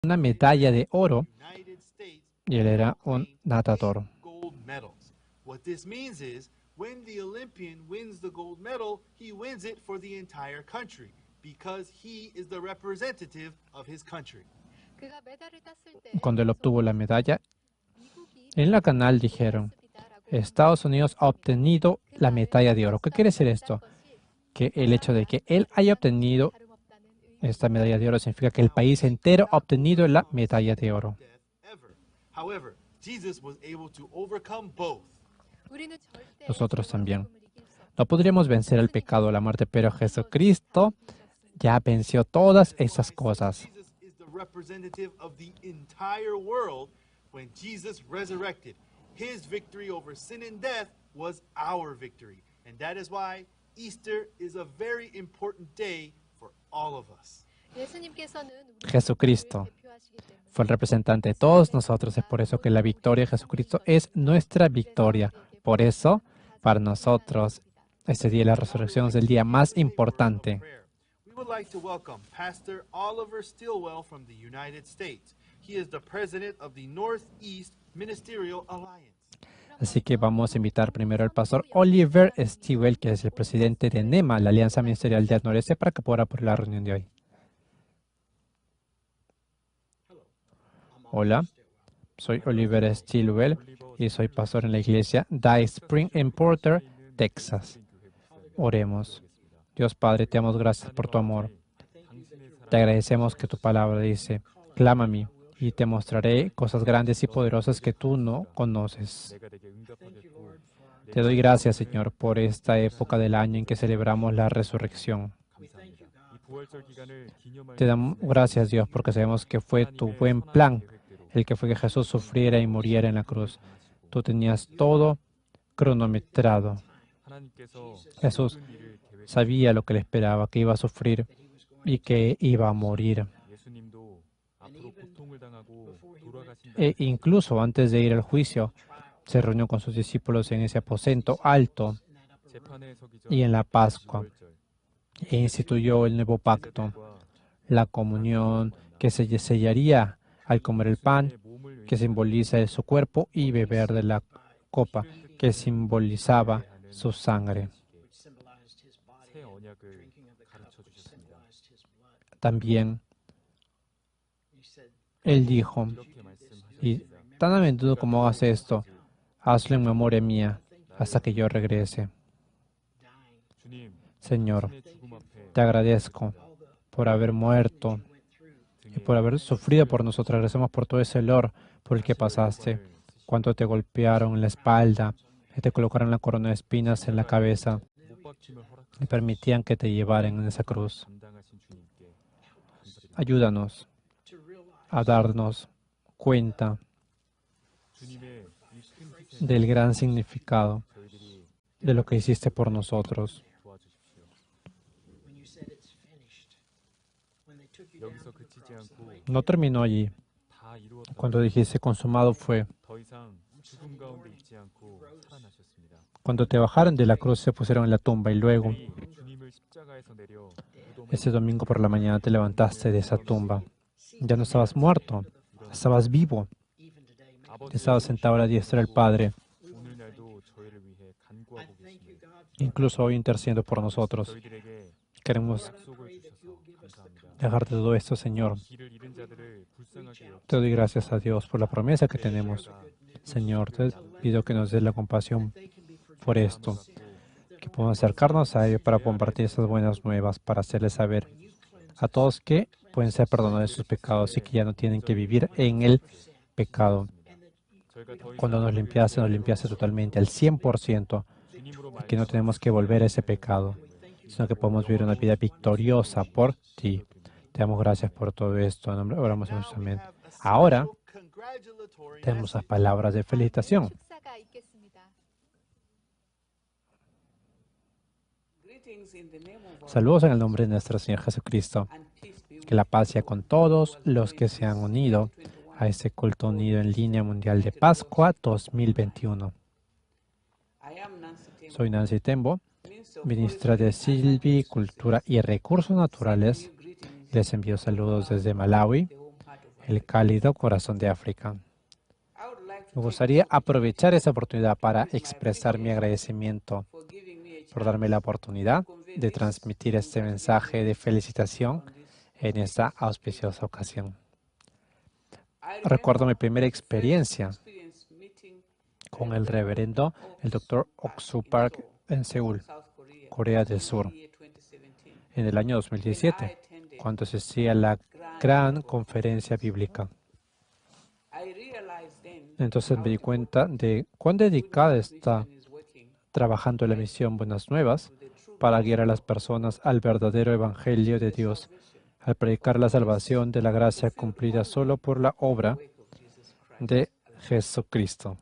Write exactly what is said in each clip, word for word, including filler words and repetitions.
una medalla de oro y él era un nadador. What this means is, when the Olympian wins the gold medal, he wins it for the entire country because he is the representative of his country. Cuando él obtuvo la medalla, en la canal dijeron, Estados Unidos ha obtenido la medalla de oro. ¿Qué quiere decir esto? Que el hecho de que él haya obtenido esta medalla de oro significa que el país entero ha obtenido la medalla de oro. Nosotros también. No podríamos vencer el pecado o la muerte, pero Jesucristo ya venció todas esas cosas. When Jesus resurrected, his victory over sin and death was our victory. And that is why Easter is a very important day for all of us. Jesucristo fue el representante de todos nosotros. Es por eso que la victoria de Jesucristo es nuestra victoria. Por eso, para nosotros, este día de la resurrección es el día más importante. We would like to welcome Pastor Oliver Stilwell from the United States. He is the president of the Northeast Ministerial Alliance. Así que vamos a invitar primero al pastor Oliver Stilwell, que es el presidente de nema, la Alianza Ministerial del Noreste, para que pueda por la reunión de hoy. Hola, soy Oliver Stilwell y soy pastor en la iglesia Day Spring en Porter, Texas. Oremos. Dios Padre, te damos gracias por tu amor. Te agradecemos que tu palabra dice, clama a mí y te mostraré cosas grandes y poderosas que tú no conoces. Te doy gracias, Señor, por esta época del año en que celebramos la resurrección. Te damos gracias, Dios, porque sabemos que fue tu buen plan el que fue que Jesús sufriera y muriera en la cruz. Tú tenías todo cronometrado. Jesús sabía lo que le esperaba, que iba a sufrir y que iba a morir. E incluso antes de ir al juicio, se reunió con sus discípulos en ese aposento alto y en la Pascua e instituyó el nuevo pacto, la comunión que se sellaría al comer el pan, que simboliza su cuerpo, y beber de la copa, que simbolizaba su sangre. También él dijo, y tan a menudo como hagas esto, hazlo en memoria mía, hasta que yo regrese. Señor, te agradezco por haber muerto y por haber sufrido por nosotros. Agradecemos por todo ese dolor por el que pasaste, cuando te golpearon en la espalda y te colocaron la corona de espinas en la cabeza y permitían que te llevaran en esa cruz. Ayúdanos a darnos cuenta del gran significado de lo que hiciste por nosotros. No terminó allí. Cuando dijiste consumado fue, cuando te bajaron de la cruz, se pusieron en la tumba y luego, ese domingo por la mañana te levantaste de esa tumba. Ya no estabas muerto, estabas vivo. Estabas sentado a la diestra del Padre, incluso hoy intercediendo por nosotros. Queremos dejarte todo esto, Señor. Te doy gracias a Dios por la promesa que tenemos. Señor, te pido que nos des la compasión por esto, que podamos acercarnos a Él para compartir estas buenas nuevas, para hacerles saber a todos que pueden ser perdonados de sus pecados y que ya no tienen que vivir en el pecado. Cuando nos limpiaste, nos limpiaste totalmente, al cien por ciento, y que no tenemos que volver a ese pecado, sino que podemos vivir una vida victoriosa por ti. Te damos gracias por todo esto. En nombre, oramos en su amén. Ahora tenemos las palabras de felicitación. Saludos en el nombre de nuestro Señor Jesucristo. Que la paz sea con todos los que se han unido a este culto unido en línea mundial de Pascua dos mil veintiuno. Soy Nancy Tembo, ministra de Silvicultura y Recursos Naturales. Les envío saludos desde Malawi, el cálido corazón de África. Me gustaría aprovechar esa oportunidad para expresar mi agradecimiento por darme la oportunidad de transmitir este mensaje de felicitación en esta auspiciosa ocasión. Recuerdo mi primera experiencia con el reverendo, el doctor Oksu Park, en Seúl, Corea del Sur, en el año dos mil diecisiete, cuando asistí a la gran conferencia bíblica. Entonces me di cuenta de cuán dedicada está trabajando en la misión Buenas Nuevas para guiar a las personas al verdadero evangelio de Dios, al predicar la salvación de la gracia cumplida solo por la obra de Jesucristo.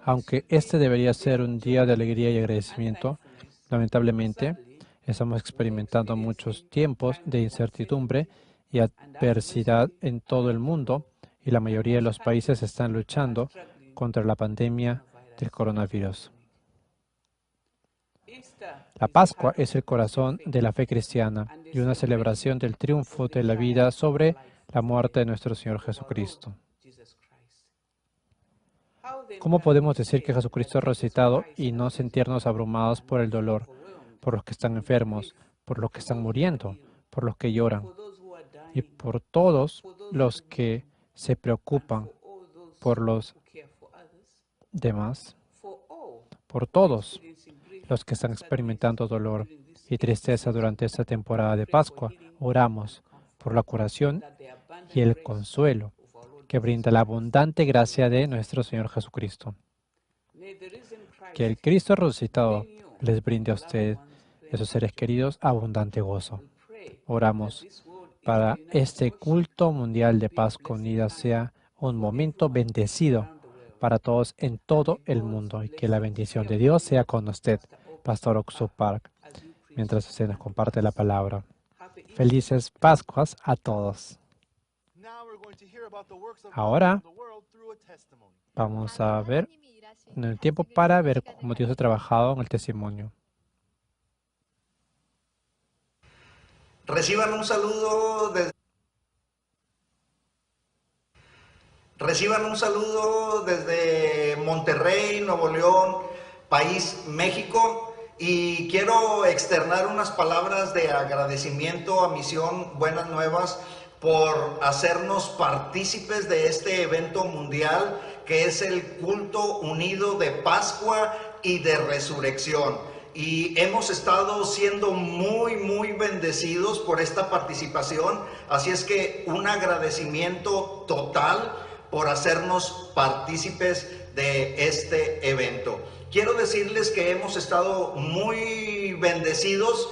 Aunque este debería ser un día de alegría y agradecimiento, lamentablemente estamos experimentando muchos tiempos de incertidumbre y adversidad en todo el mundo, y la mayoría de los países están luchando contra la pandemia del coronavirus. La Pascua es el corazón de la fe cristiana y una celebración del triunfo de la vida sobre la muerte de nuestro Señor Jesucristo. ¿Cómo podemos decir que Jesucristo ha resucitado y no sentirnos abrumados por el dolor, por los que están enfermos, por los que están muriendo, por los que lloran y por todos los que se preocupan por los demás? Por todos los que están experimentando dolor y tristeza durante esta temporada de Pascua, oramos por la curación y el consuelo que brinda la abundante gracia de nuestro Señor Jesucristo. Que el Cristo resucitado les brinde a usted y a sus seres queridos abundante gozo. Oramos para este culto mundial de Pascua Unida sea un momento bendecido para todos en todo el mundo, y que la bendición de Dios sea con usted, Pastor Oksu Park, mientras usted nos comparte la palabra. Felices Pascuas a todos. Ahora vamos a ver en el tiempo para ver cómo Dios ha trabajado en el testimonio. Reciban un saludo desde, reciban un saludo desde Monterrey, Nuevo León, país México, y quiero externar unas palabras de agradecimiento a Misión Buenas Nuevas por hacernos partícipes de este evento mundial que es el culto unido de Pascua y de resurrección. Y hemos estado siendo muy, muy bendecidos por esta participación. Así es que un agradecimiento total por hacernos partícipes de este evento. Quiero decirles que hemos estado muy bendecidos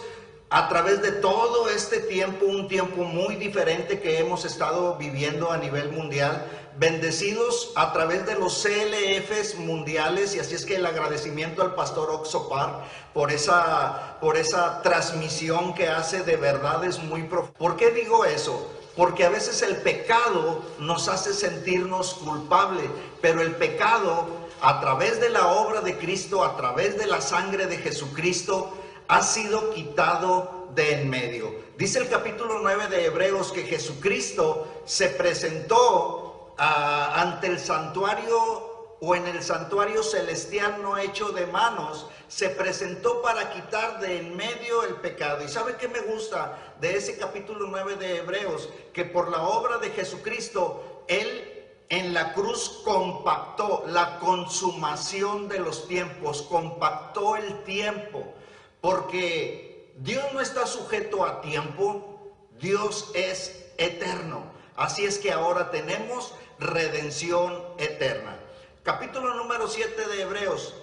a través de todo este tiempo, un tiempo muy diferente que hemos estado viviendo a nivel mundial, bendecidos a través de los C L Fs mundiales, y así es que el agradecimiento al pastor Oksu Park por esa, por esa transmisión que hace, de verdad es muy profundo. ¿Por qué digo eso? Porque a veces el pecado nos hace sentirnos culpable, pero el pecado, a través de la obra de Cristo, a través de la sangre de Jesucristo, ha sido quitado de en medio. Dice el capítulo nueve de Hebreos que Jesucristo se presentó, ah, ante el santuario, o en el santuario celestial no hecho de manos, se presentó para quitar de en medio el pecado. ¿Y sabe qué me gusta de ese capítulo nueve de Hebreos? Que por la obra de Jesucristo, Él en la cruz compactó la consumación de los tiempos, compactó el tiempo, porque Dios no está sujeto a tiempo, Dios es eterno. Así es que ahora tenemos redención eterna. Capítulo número siete de Hebreos,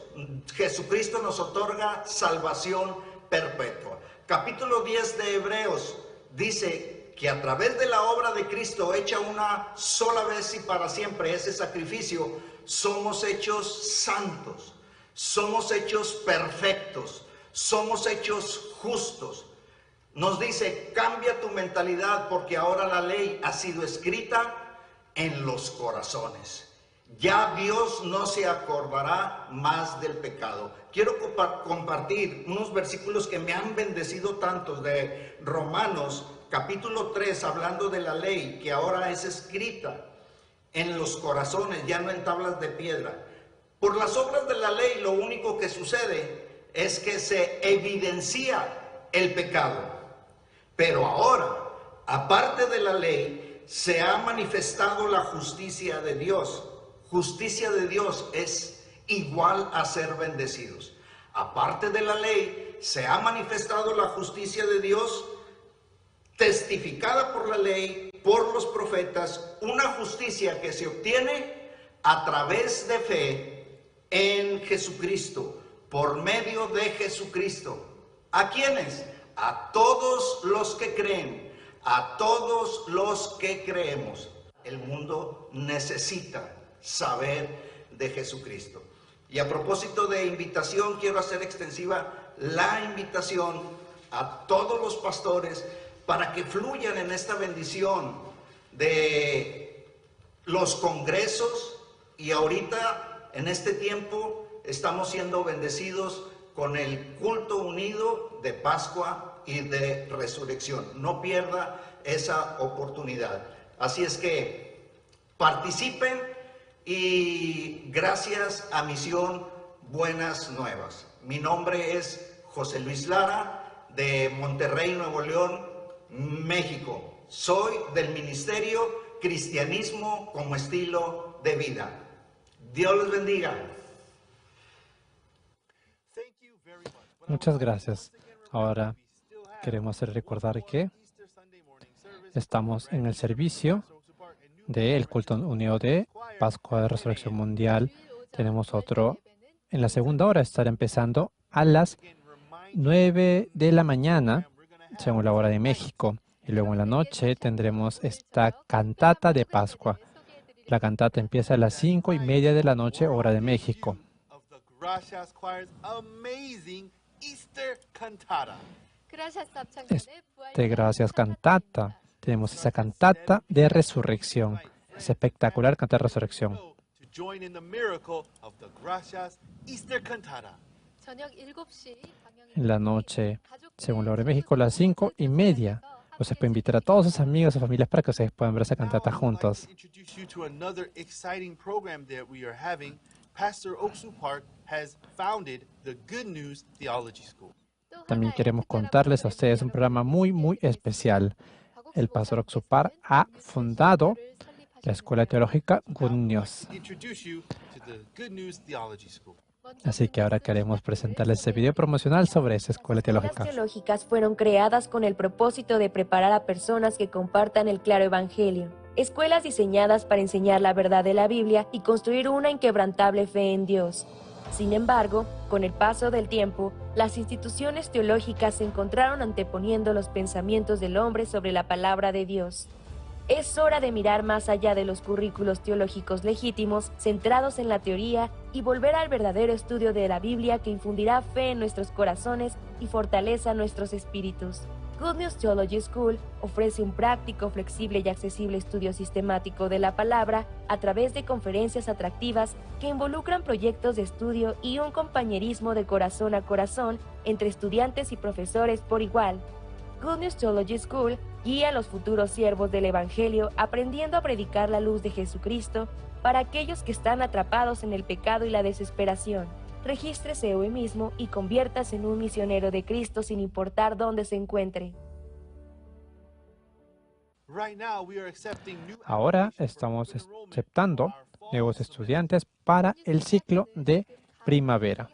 Jesucristo nos otorga salvación perpetua. Capítulo diez de Hebreos dice que a través de la obra de Cristo, hecha una sola vez y para siempre ese sacrificio, somos hechos santos, somos hechos perfectos, somos hechos justos. Nos dice: "Cambia tu mentalidad, porque ahora la ley ha sido escrita en los corazones". Ya Dios no se acordará más del pecado. Quiero compa-, compartir unos versículos que me han bendecido tanto, de Romanos Capítulo tres, hablando de la ley, que ahora es escrita en los corazones, ya no en tablas de piedra. Por las obras de la ley, lo único que sucede es que se evidencia el pecado. Pero ahora, aparte de la ley, se ha manifestado la justicia de Dios. Justicia de Dios es igual a ser bendecidos. Aparte de la ley, se ha manifestado la justicia de Dios, testificada por la ley, por los profetas, una justicia que se obtiene a través de fe en Jesucristo, por medio de Jesucristo. ¿A quiénes? A todos los que creen, a todos los que creemos. El mundo necesita saber de Jesucristo. Y a propósito de invitación, quiero hacer extensiva la invitación a todos los pastores para que fluyan en esta bendición de los congresos, y ahorita, en este tiempo, estamos siendo bendecidos con el culto unido de Pascua y de Resurrección. No pierda esa oportunidad. Así es que participen y gracias a Misión Buenas Nuevas. Mi nombre es José Luis Lara, de Monterrey, Nuevo León, México. Soy del Ministerio Cristianismo como Estilo de Vida. Dios los bendiga. Muchas gracias. Ahora queremos hacer recordar que estamos en el servicio del culto unido de Pascua de Resurrección Mundial. Tenemos otro en la segunda hora. Estará empezando a las nueve de la mañana, según la hora de México. Y luego en la noche tendremos esta cantata de Pascua. La cantata empieza a las cinco y media de la noche, hora de México. De Gracias Cantata. Tenemos esa cantata de resurrección. Es espectacular cantar resurrección. En la noche, según la hora de México, las cinco y media. Ustedes pueden invitar a todos sus amigos y familias para que ustedes puedan ver esa cantata juntos. Pastor Oxu Park has founded the Good News Theology School. También queremos contarles a ustedes un programa muy, muy especial. El pastor Oxu Park ha fundado la Escuela Teológica Good News. Así que ahora queremos presentarles este video promocional sobre esa escuela teológica. Las escuelas teológicas fueron creadas con el propósito de preparar a personas que compartan el claro evangelio. Escuelas diseñadas para enseñar la verdad de la Biblia y construir una inquebrantable fe en Dios. Sin embargo, con el paso del tiempo, las instituciones teológicas se encontraron anteponiendo los pensamientos del hombre sobre la palabra de Dios. Es hora de mirar más allá de los currículos teológicos legítimos centrados en la teoría y volver al verdadero estudio de la Biblia que infundirá fe en nuestros corazones y fortaleza nuestros espíritus. Good News Theology School ofrece un práctico, flexible y accesible estudio sistemático de la palabra a través de conferencias atractivas que involucran proyectos de estudio y un compañerismo de corazón a corazón entre estudiantes y profesores por igual. Good News Theology School guía a los futuros siervos del Evangelio aprendiendo a predicar la luz de Jesucristo para aquellos que están atrapados en el pecado y la desesperación. Regístrese hoy mismo y conviértase en un misionero de Cristo sin importar dónde se encuentre. Ahora estamos aceptando nuevos estudiantes para el ciclo de primavera.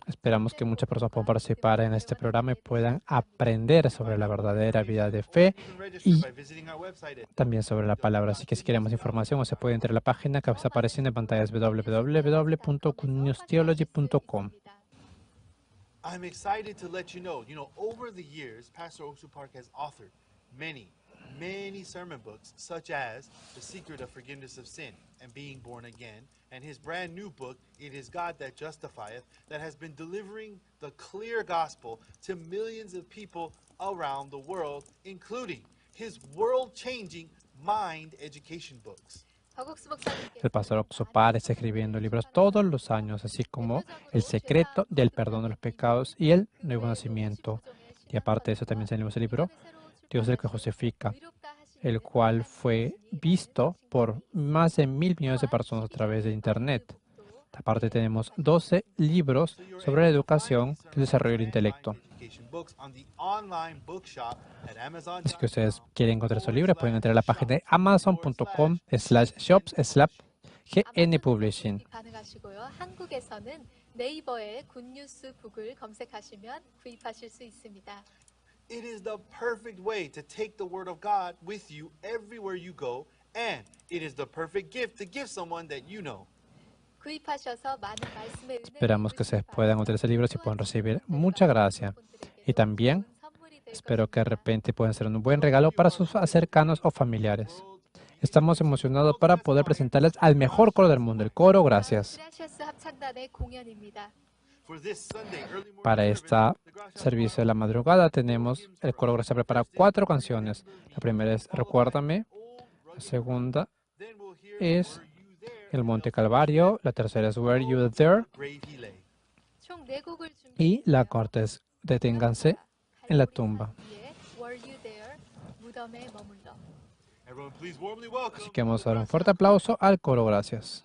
Esperamos que muchas personas puedan participar en este programa y puedan aprender sobre la verdadera vida de fe y también sobre la palabra. Así que si queremos información, o se puede entrar a la página que está apareciendo en pantalla, www.goodnewstheology.com. I'm excited to let you know, you know, over the years, Pastor Oxu Park has authored many, many sermon books, such as The Secret of Forgiveness of Sin and Being Born Again, and his brand new book, It Is God That Justifieth, that has been delivering the clear gospel to millions of people around the world, including his world changing mind education books. El pastor Oxo Parr está escribiendo libros todos los años, así como El secreto del perdón de los pecados y El nuevo nacimiento. Y aparte de eso, también tenemos el libro Dios el que justifica, el cual fue visto por más de mil millones de personas a través de Internet. Aparte, tenemos doce libros sobre la educación y el desarrollo del intelecto. Así que ustedes quieren encontrar esos libros, pueden entrar a la página de amazon punto com slash shops slash G N Publishing. 가능하시고요. 한국에서는 네이버에 굿뉴스 북을 검색하시면 구입하실 수 있습니다. It is the perfect way to take the word of God with you everywhere you go, and it is the perfect gift to give someone that you know. 구입하셔서 많은 말씀의 은혜를 Esperamos que ustedes puedan utilizar libros y puedan recibir mucha gracia. Y también espero que de repente puedan ser un buen regalo para sus cercanos o familiares. Estamos emocionados para poder presentarles al mejor coro del mundo, el coro Gracias. Para esta servicio de la madrugada tenemos el coro Gracias preparado cuatro canciones. La primera es Recuérdame, la segunda es El Monte Calvario, la tercera es Were You There y la cuarta es Deténganse en la tumba. Así que vamos a dar un fuerte aplauso al coro Gracias.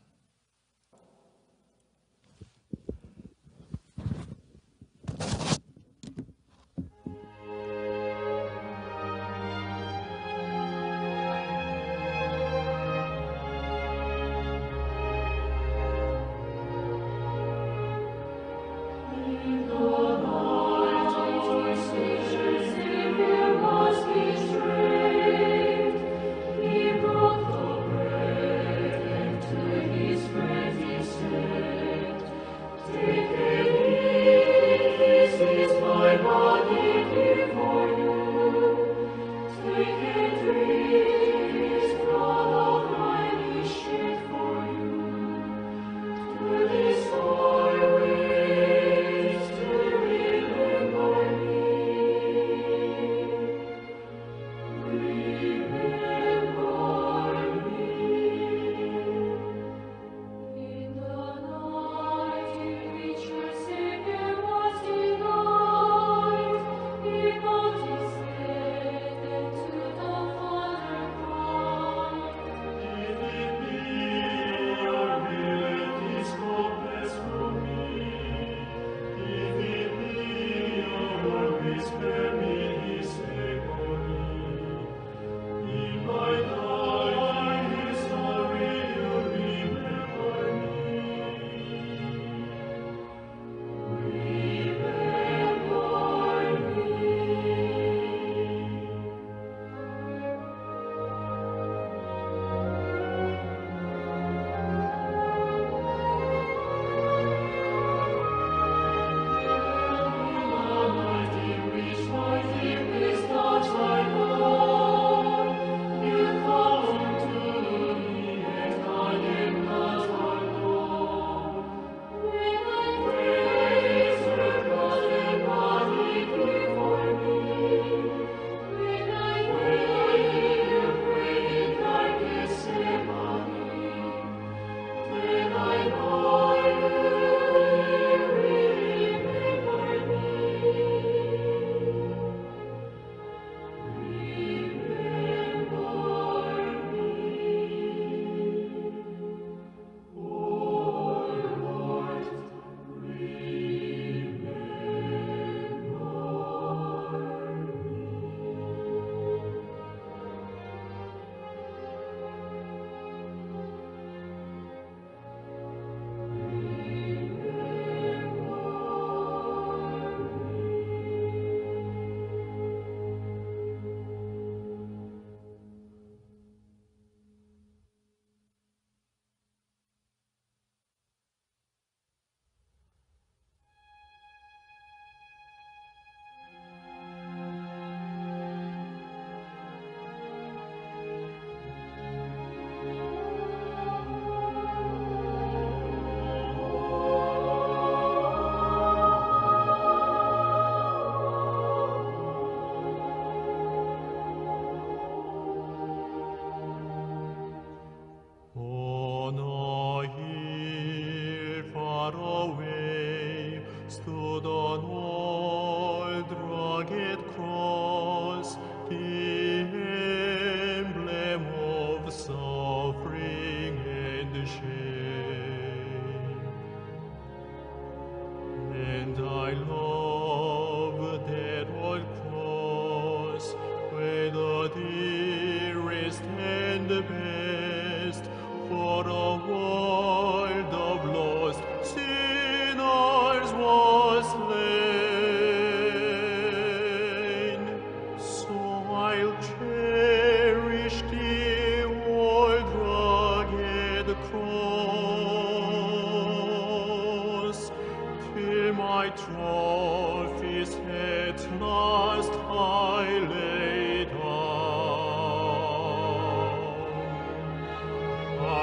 My trophies at last I lay down.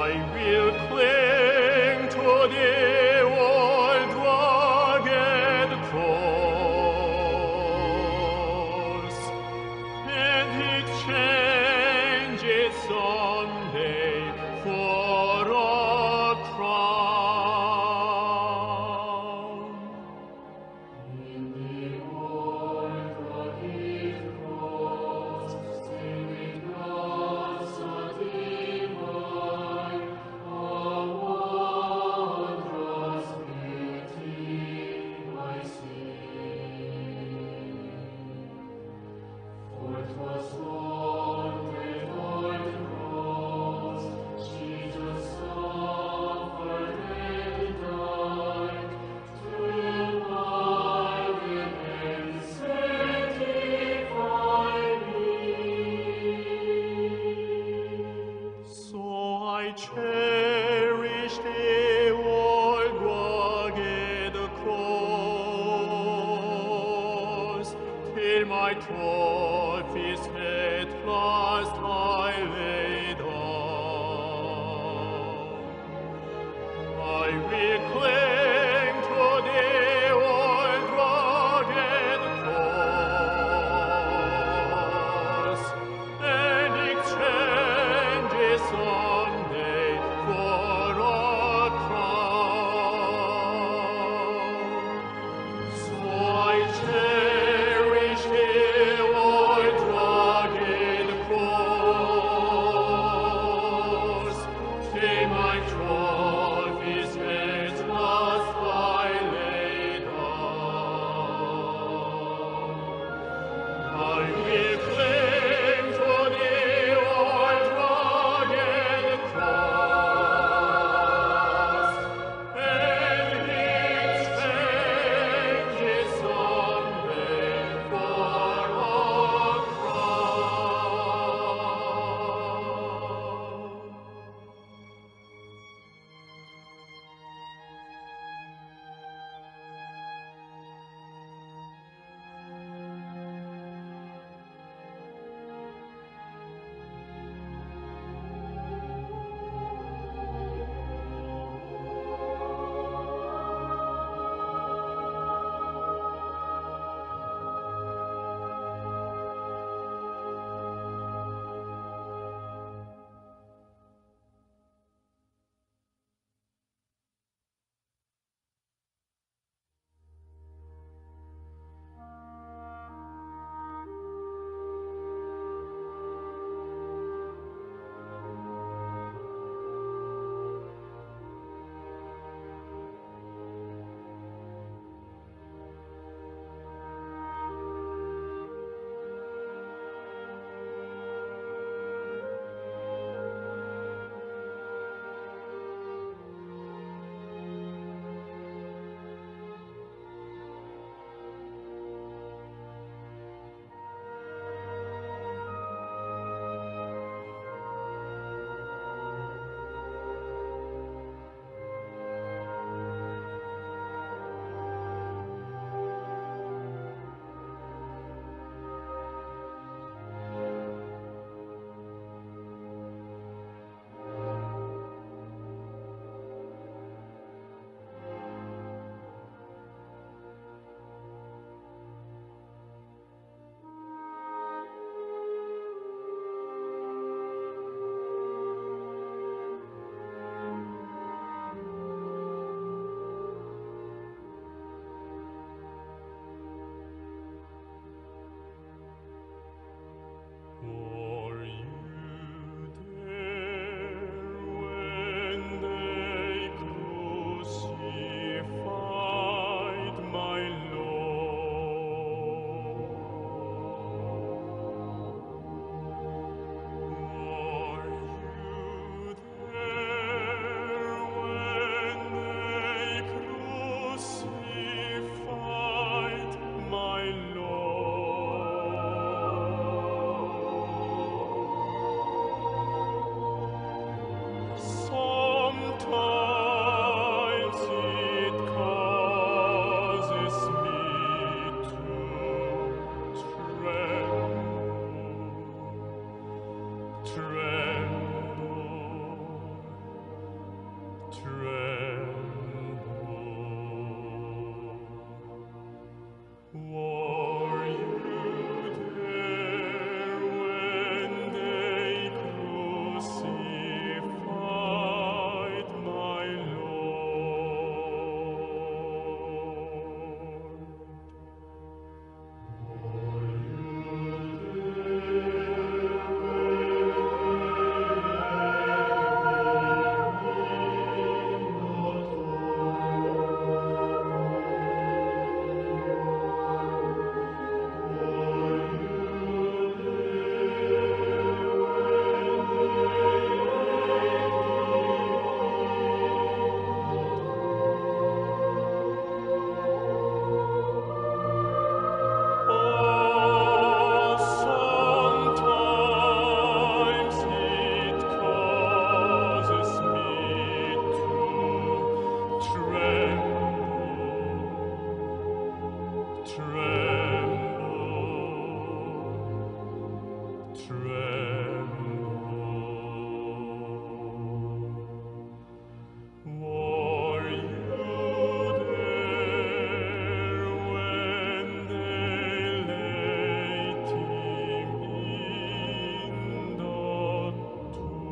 I will cling to the old rugged cross, and exchange it someday for a crown. In the old rugged cross, Saint Ignatius of Antioch, a wondrous beauty I see. For 'twas on that old cross Jesus suffered and died to pardon and sanctify me. So I cherish the old rugged cross, till my trophies at last I lay down. I will cling to the old rugged cross, and exchange it someday for a crown. So I cherish the old rugged cross, Tremble, tremble. Were you there when they laid him in the tomb?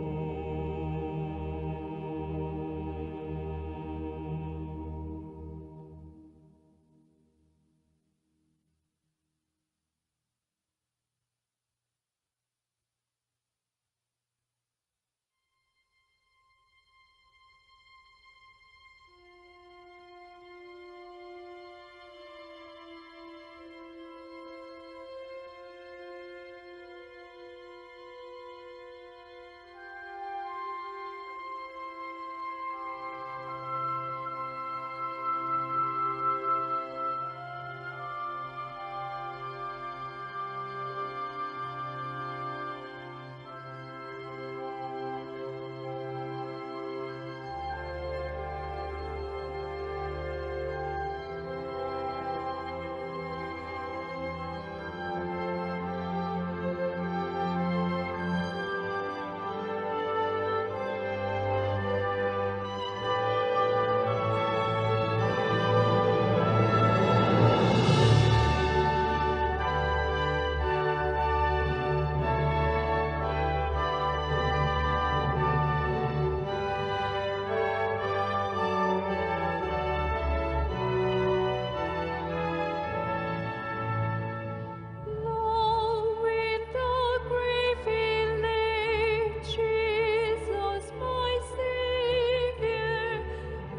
Lo, in the grave he lay, Jesus my Savior,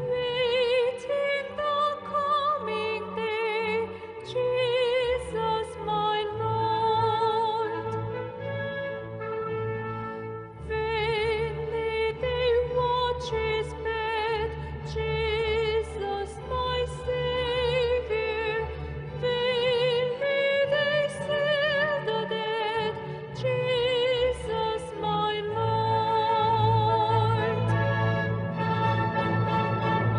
waiting the coming day, Jesus my Lord. Vainly they watch his bed, Jesus my Savior. Vainly they seal the dead, Jesus my Lord.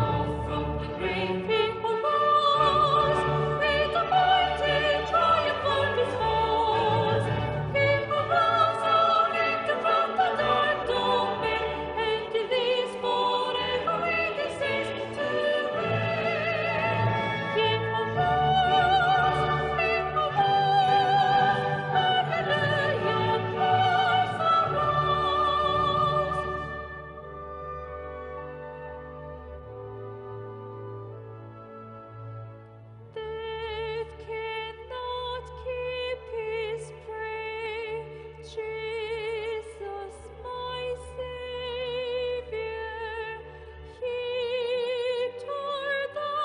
From the grave he arose, with a mighty triumph o'er his foes. He arose, our victor, from the dark domain, and he lives forever in his saints to reign. He arose, he arose, Alleluia, Christ arose. Death cannot keep his prey, Jesus my Savior, he tore the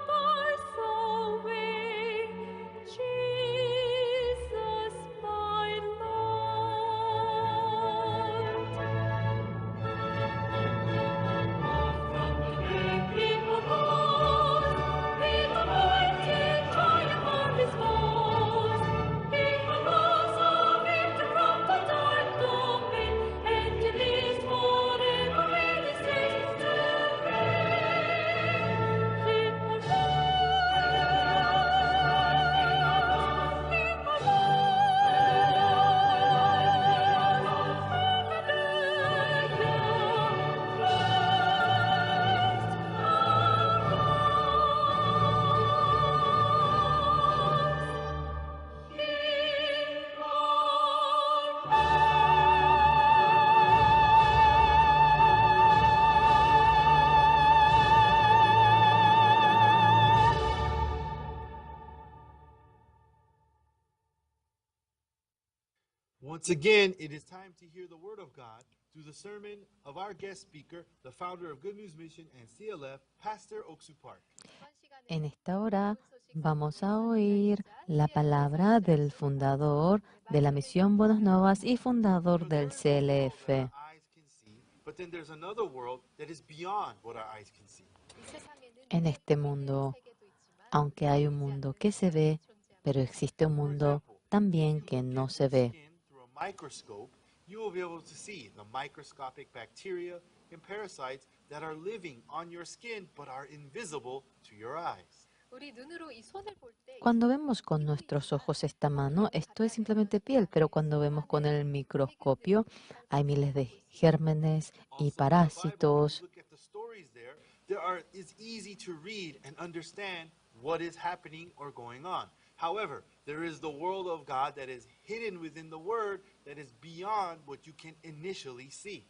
bars away, Jesus my Lord. Once again, it is time to hear the word of God through the sermon of our guest speaker, the founder of Good News Mission and C L F, Pastor Oxu Park. En esta hora vamos a oír la palabra del fundador de la Misión Buenas Nuevas y fundador del C L F. But then there's another world that is beyond what our eyes can see. En este mundo, aunque hay un mundo que se ve, pero existe un mundo también que no se ve. Through a microscope, you will be able to see the microscopic bacteria and parasites that are living on your skin but are invisible to your eyes. Cuando vemos con nuestros ojos esta mano, esto es simplemente piel, pero cuando vemos con el microscopio, hay miles de gérmenes y parásitos. There are, it's easy to read and understand what is happening or going on. However, there is the world of God that is hidden within the Word that is beyond what you can initially see.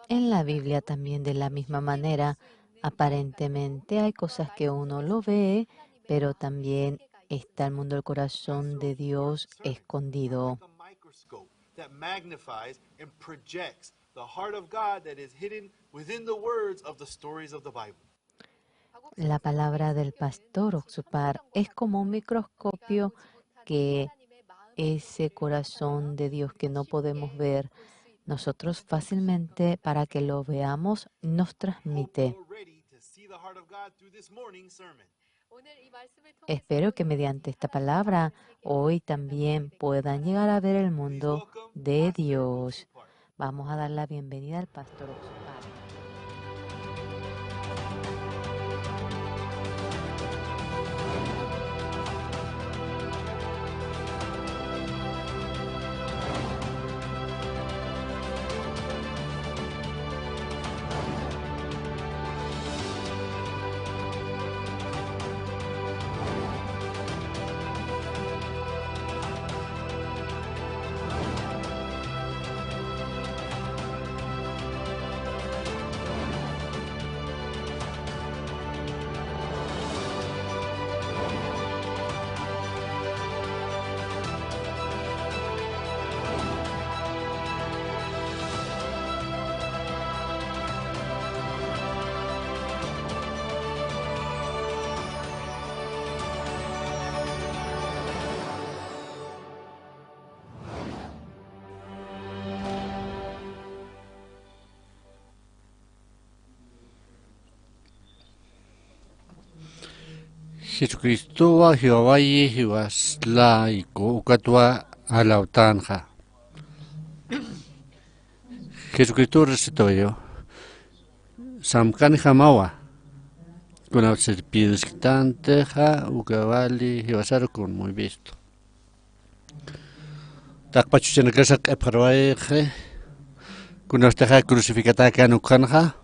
En la Biblia también, de la misma manera, aparentemente hay cosas que uno lo ve, pero también está el mundo del corazón de Dios escondido. That magnifies and projects the heart of God that is hidden within the words of the stories of the Bible. La palabra del pastor Oxupar es como un microscopio que ese corazón de Dios que no podemos ver nosotros fácilmente, para que lo veamos, nos transmite. Espero que mediante esta palabra hoy también puedan llegar a ver el mundo de Dios. Vamos a dar la bienvenida al pastor Oxupar. Jesucristowa jiwawayi jiwaslayku ukatwa alawtanxa. Jesucristo recetawayu samkanjamawa. Kuna serpientes quitantexa ukawali jiwasarukun muy visto. Taqpachuchanakasa q'ipxarwayxi, kunawstixa crucificatakan ukxanxa,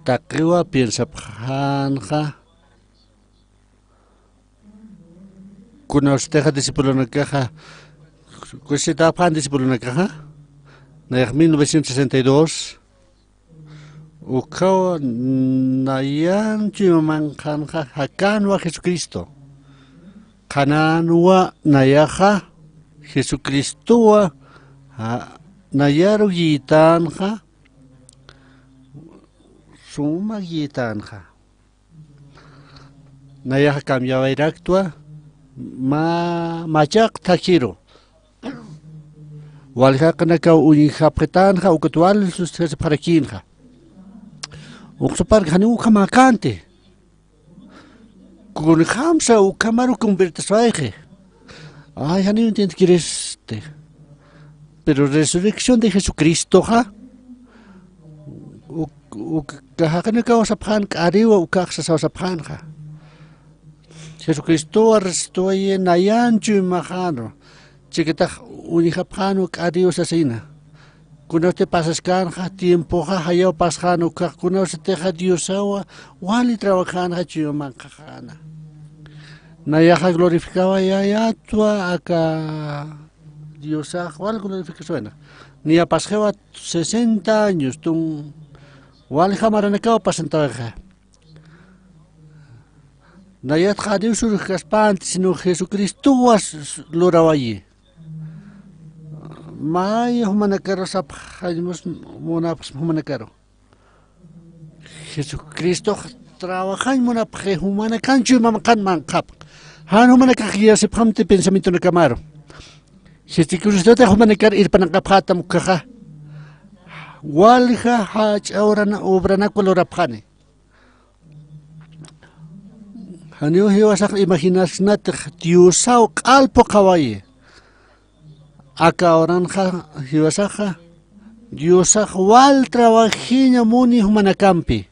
taqiwa piensapxanxa, kunawstixa discipulonakaxa, kusisitapxan discipulonakaxa, nayax mil novecientos sesenta y dos, Ukhaw nayan chuymamanqanxa jakänwa Jesucristo. Qhanänwa nayaxa Jesucristowa, ja, nayaru yïtänxa, sumak yïtänxa. Nayaxa cambiawayraktwa, mä machaq thakhiru. Waljaqnakaw uñjapxitänxa, ukat wal sustasipxarakïnxa. Uksupar janiw ukhamäkänti. Kunjamsa ukhamaru convertiswayxi. Ay, janiw entiendekirïsti. Pero resurrección de Jesucristoxa, uk, uk, jaqinakaw sapxän k'ariwa, ukax sasaw sapxänxa. Jesucristowa resucitawayï nayan chuymaxänwa. Chiqatax uñjapxänwa k'ariw sasina. Kunasti pasaskänxa tiempoxa jayaw pasxän ukkhax, kunawsatixa Diosawa wali trabajänxa chuymamanqaxäna. Nayaxa glorificawayätwa aka Diosax wal glorificaswayna. Niya pasxiwa sesenta años tun walja maranakaw pasantawayxa. Nayatxa Dios urujkaspanti, sino Jesucristowa s-, s-, lurawayï. May jumanakaru sapxañmus munapxsma jumanakaru. Jesucristox trabajañ munapxi jumanakan chuymamanqan manqhapx. Jan jumanakax guiasipxamti pensamientonakamaru. Jesucristotax jumanakar irpanaqapxätam ukkhaxa. Walja jach'a obrana-, obranakwa lurapxani. Janiw jiwasax imaginasnatix Diosaw q'al phuqhawayï. Aka oranxa jiwasaxa Diosax wal trabajiña muni jumanakampi.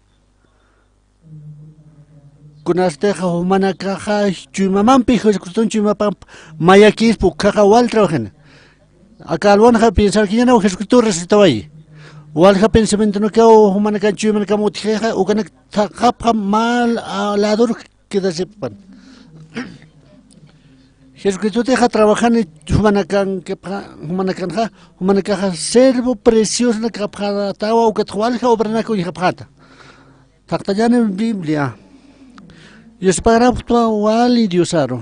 Kunastix jumanakaxa chuymamampi, Jesucriston chuymamamp mayakispa, ukhaxa wal trabajina. Aka alwanxa piensarkiñänaw Jesucristo resucitawayi. Walja pensamientonakaw jumanakan chuymanakam utjixa, ukanak thaqhapxa mä lador quedasipan. Jesucristotixa trabajani jumanakankipxa, jumanakanxa, jumanakaxa siervo preciosonakapxatawa, ukatxa walja obranak uñjapxata. Thaqtañäni Biblia. Yuspagarapxtwa wali Diosaru.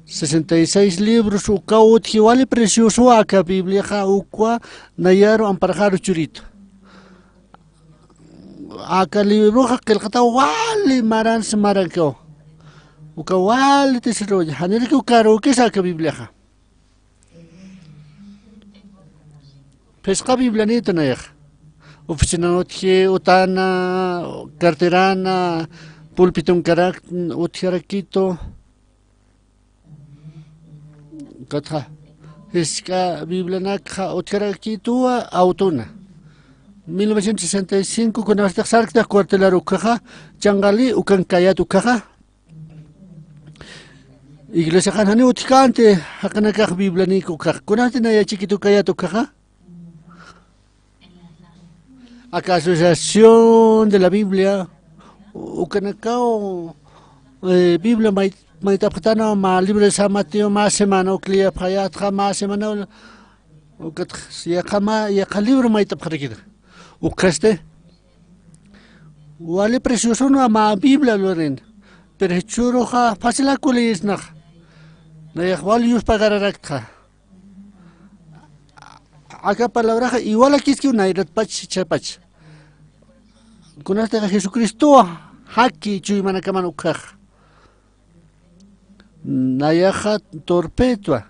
Sesenta y seis libros ukaw utji wali preciosowa aka Bibliaxa, ukwa nayaru amparaxaru churitu. Aka libroxa qillqataw wali maransa marankaw. Uka wali tesoroña, janirakiw karukisa aka Bibliaxa. Phisqa Biblianitu nayax. Oficinan utji, utana, carterana, pulpitunkarak utjarakitu. Ukatxa, jisk'a Biblianakxa utjarakituwa autona. Mil novecientos sesenta y cinco kunastix sarkta cuartelar ukhaxa, chanqali ukan kayat ukhaxa. Iglesiaxan janiw utjkänti, jaqinakax Biblianik ukhax. Kunasti nayachikit ukayat ukhaxa. Aka Asociación de la Biblia, ukanakaw, eh, Biblia may-, mayt'apxatana, mä libro de San Mateo, mä semana uk liyapxayätxa, mä semana, ukatxa, yaqha mä, yaqha libro mayt'apxarakita. Ukhasti, wali preciosonwa mä Biblia lurin, pero jichhüruxa facilak liyisnaxa. Nayax wal yuspagararakta. Aka palabraxa igualakiskiw nayratpach, jichhapach. Kunastix Jesucristowa jaki chuymanakaman ukhax. Nayaxa torpetwa.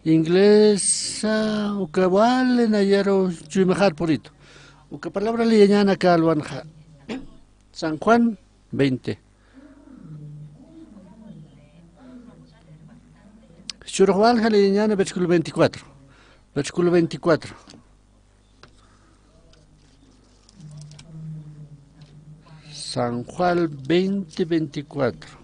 Inglesa, uka wali nayaru chuymaxar puritu. Uka palabra liyañäni aka alwanxa. San Juan veinte. Jichhürux walja liyañäni versículo veinticuatro. Versículo veinticuatro. San Juan veinte veinticuatro.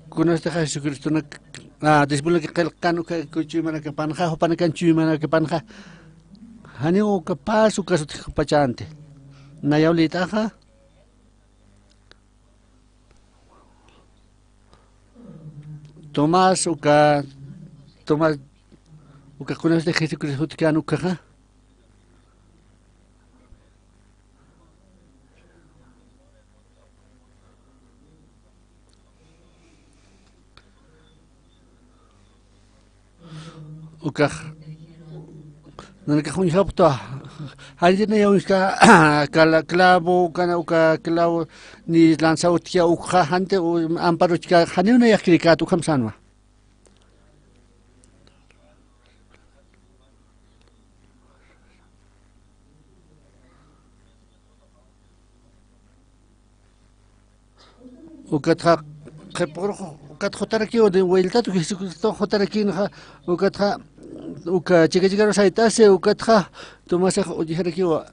Kunastix Jesucristonak, ah, discipulonaki qillqan uka chuymanakapanxa, jupanakan chuymanakapanxa, janiw uka paz ukas utjapachänti. Nayaw liyt'axa. Tomás uka, Tomás uka kunasti Jesucristo utjkän ukaxa. Ukax, nanakax uñjapxta, janiti nayaw uñjkta, kala-, clavo, kana uka clavo, ni lanza utjkta ukxa, janiti u-, ampar utjkta, janiw nayax krikät ukham sänwa. Ukatxa qhipürux, ukat jutarakiw, de vueltatu Jesucristo jutarakinxa, ukatxa, uka chika chikaru sayt'asi, ukatxa Tomasax uñjarakiwa.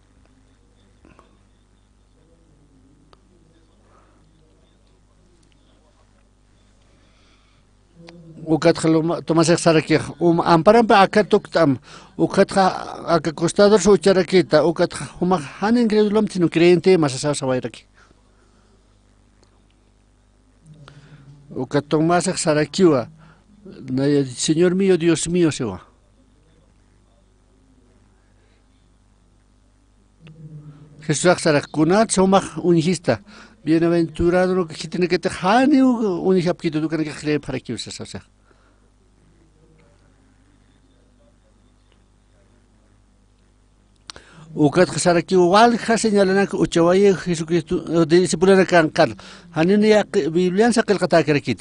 Ukatxa luma-, Tomasix sarakix, um, amparampi aka tukt'am, ukatxa aka costadorsa ucharakita, ukatxa jumax jan incrédulomti, sino creyentema sasaw sawayraki. Ukat Tomasix sarakiwa, naya, Señor mío, Dios mío, siwa. Jesusax sarak, kunat sumax uñjista, bienaventurado uka khitinakatix janiw uñjapkitut, ukanakax creepxarakiw sasa, o sea. Ukatxa sarakiw walja señalanak uchawayi Jesucristo, eh, discipulanakanqar. Janiw niya qi-, Bibliansa qillqatäkarakit.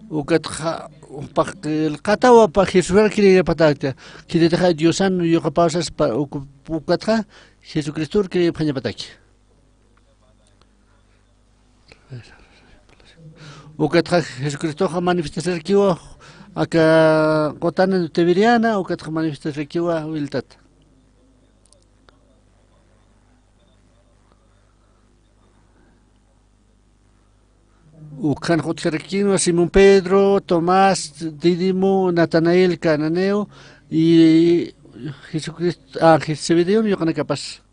Ukatxa, jupax qillqatawa, Jesusar creeñapatakta, khititix Diosan yuqapaw saspa, uk-, ukatxa Jesucristor creeyapxañapataki. Ukatxa Jesucristoxa manifestasirakiwa aka qutana Tiberiana, ukatxa manifestasirakiwa wiltata. Ukhan utjarakiwa Simón Pedro, Tomás, Dídimo, Natanael Cananeo, y Jesucristo, ah, Zebedeon yuqanakapas.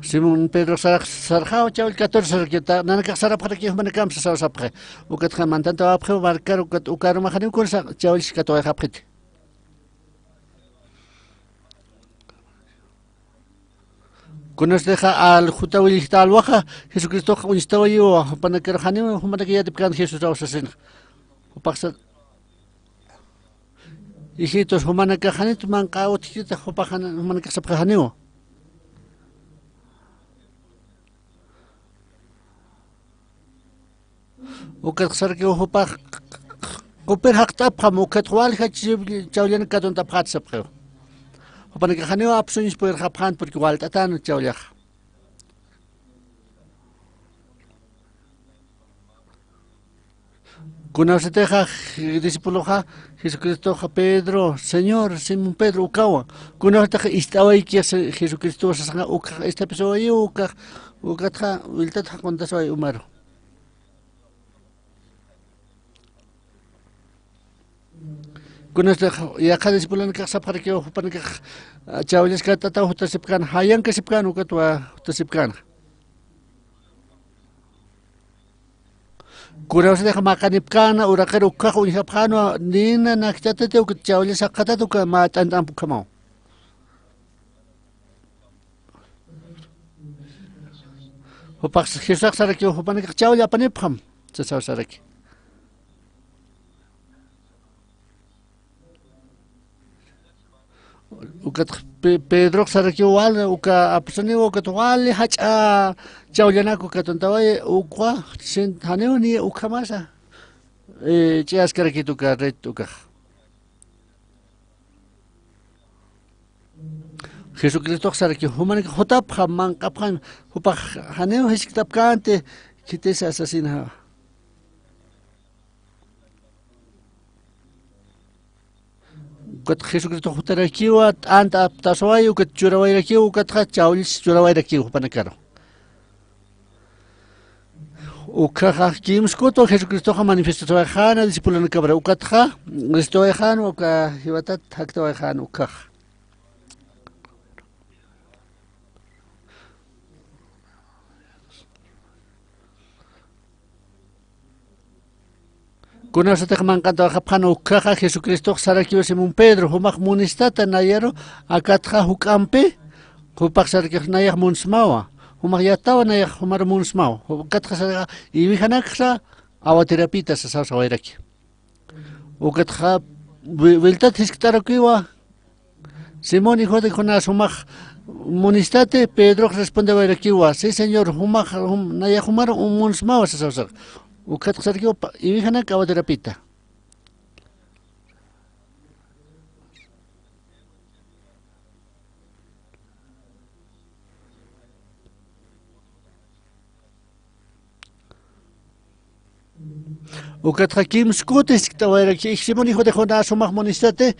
Simón Pedro sarax-, sarxaw chawll catorce sarkita, nanakax sarapxaraki jumanakam sasaw sapxi. Ukatxa mantantawapxi, barcar ukat ukarumaxaniw kunsa chawllsi katuwayxapxiti. Kunasatixa al jutawillixta alwaxa, Jesucristox uñstawayiwa, jupanakar janiw, jumanaka yatipkän Jesusaw sasinxa. Jupaxsa, hijitos, jumanakax janit manq'a utjkita, jupax jan-, jumanakax sapxi janiwa. Ukat sarakiw jupax qupir jaqt'apxam, ukat walja chi-, chawllan katuntapxät sapxiw. Jupanakax janiw apsuñs puyirxapxän, porque walt'atän chawllaxa. Kunasatixa discípuloxa Jesucristoxa Pedro, Señor, Simón Pedro, ukawa. Kunasatix ist'awayki Jesucristow sasanxa, ukax ist'apisiwayiw, ukax, ukatxa wiltat jaquntasway umaru. Kunasatix yaqha discipulonakax sapxarakiw, jupanakax, ah, chawllas katt'ataw jutasipkän, jayankasipkän, ukatwa jutasipkänxa. Kunasatix maqanipkäna, uraqir ukkhax uñjapxänwa, nina nakt'atati, ukat chawllas jaqatati, uka mä t'ant'amp ukhamaw. Jupax Jesusax sarakiw, jupanakax chawlla apanipxam, sasaw saraki. Ukat Pe-, Pedrox sarakiw, wal, uka apsuniw, ukat wali jach'a chawllanak uka tuntaway, ukwa, sin, janiw ni ukhamasa, eh, ch'iyaskarakit uka red ukax. Jesucristox sarakiw, jumanakax jutapxam, manq'apxam, jupax janiw jiskt'apkänti, khitisa sasinxa. Ukat Jesucristox jutarakiwa, t'ant'a aptasway, ukat churawayrakiw, ukatxa chawllis churawayrakiw jupanakaru. Ukhaxa kimskutwa Jesucristoxa manifestaswayxäna discipulonakapar, ukatxa ristawayxänwa, uka jiwatat jaktawayxän ukkhaxa. Kunasatix manq'antawayxapxän ukkhaxa, Jesucristox sarakiw Simón Pedro, jumax munistata nayaru akatxa juk'ampi, jupax sarakiw nayax munsmawa, jumax yatawa nayax jumaru munsmawa, ukatxa sarakiw iwijanaksa awatirapita sasaw sawayraki. Ukatxa wi-, wiltat jiskt'arakiwa, Simón hijo de Jonás, jumax munistati, Pedrox respondewayrakiwa, sí, Señor, jumax, jum-, nayax jumaru munsmawa sasaw sarakiw. Ukatxa sarakiw pa-, iwijanak awatirapita. Ukatxa kimskuti jiskt'awayraki, Simón hijo de Jonás, jumax munistati,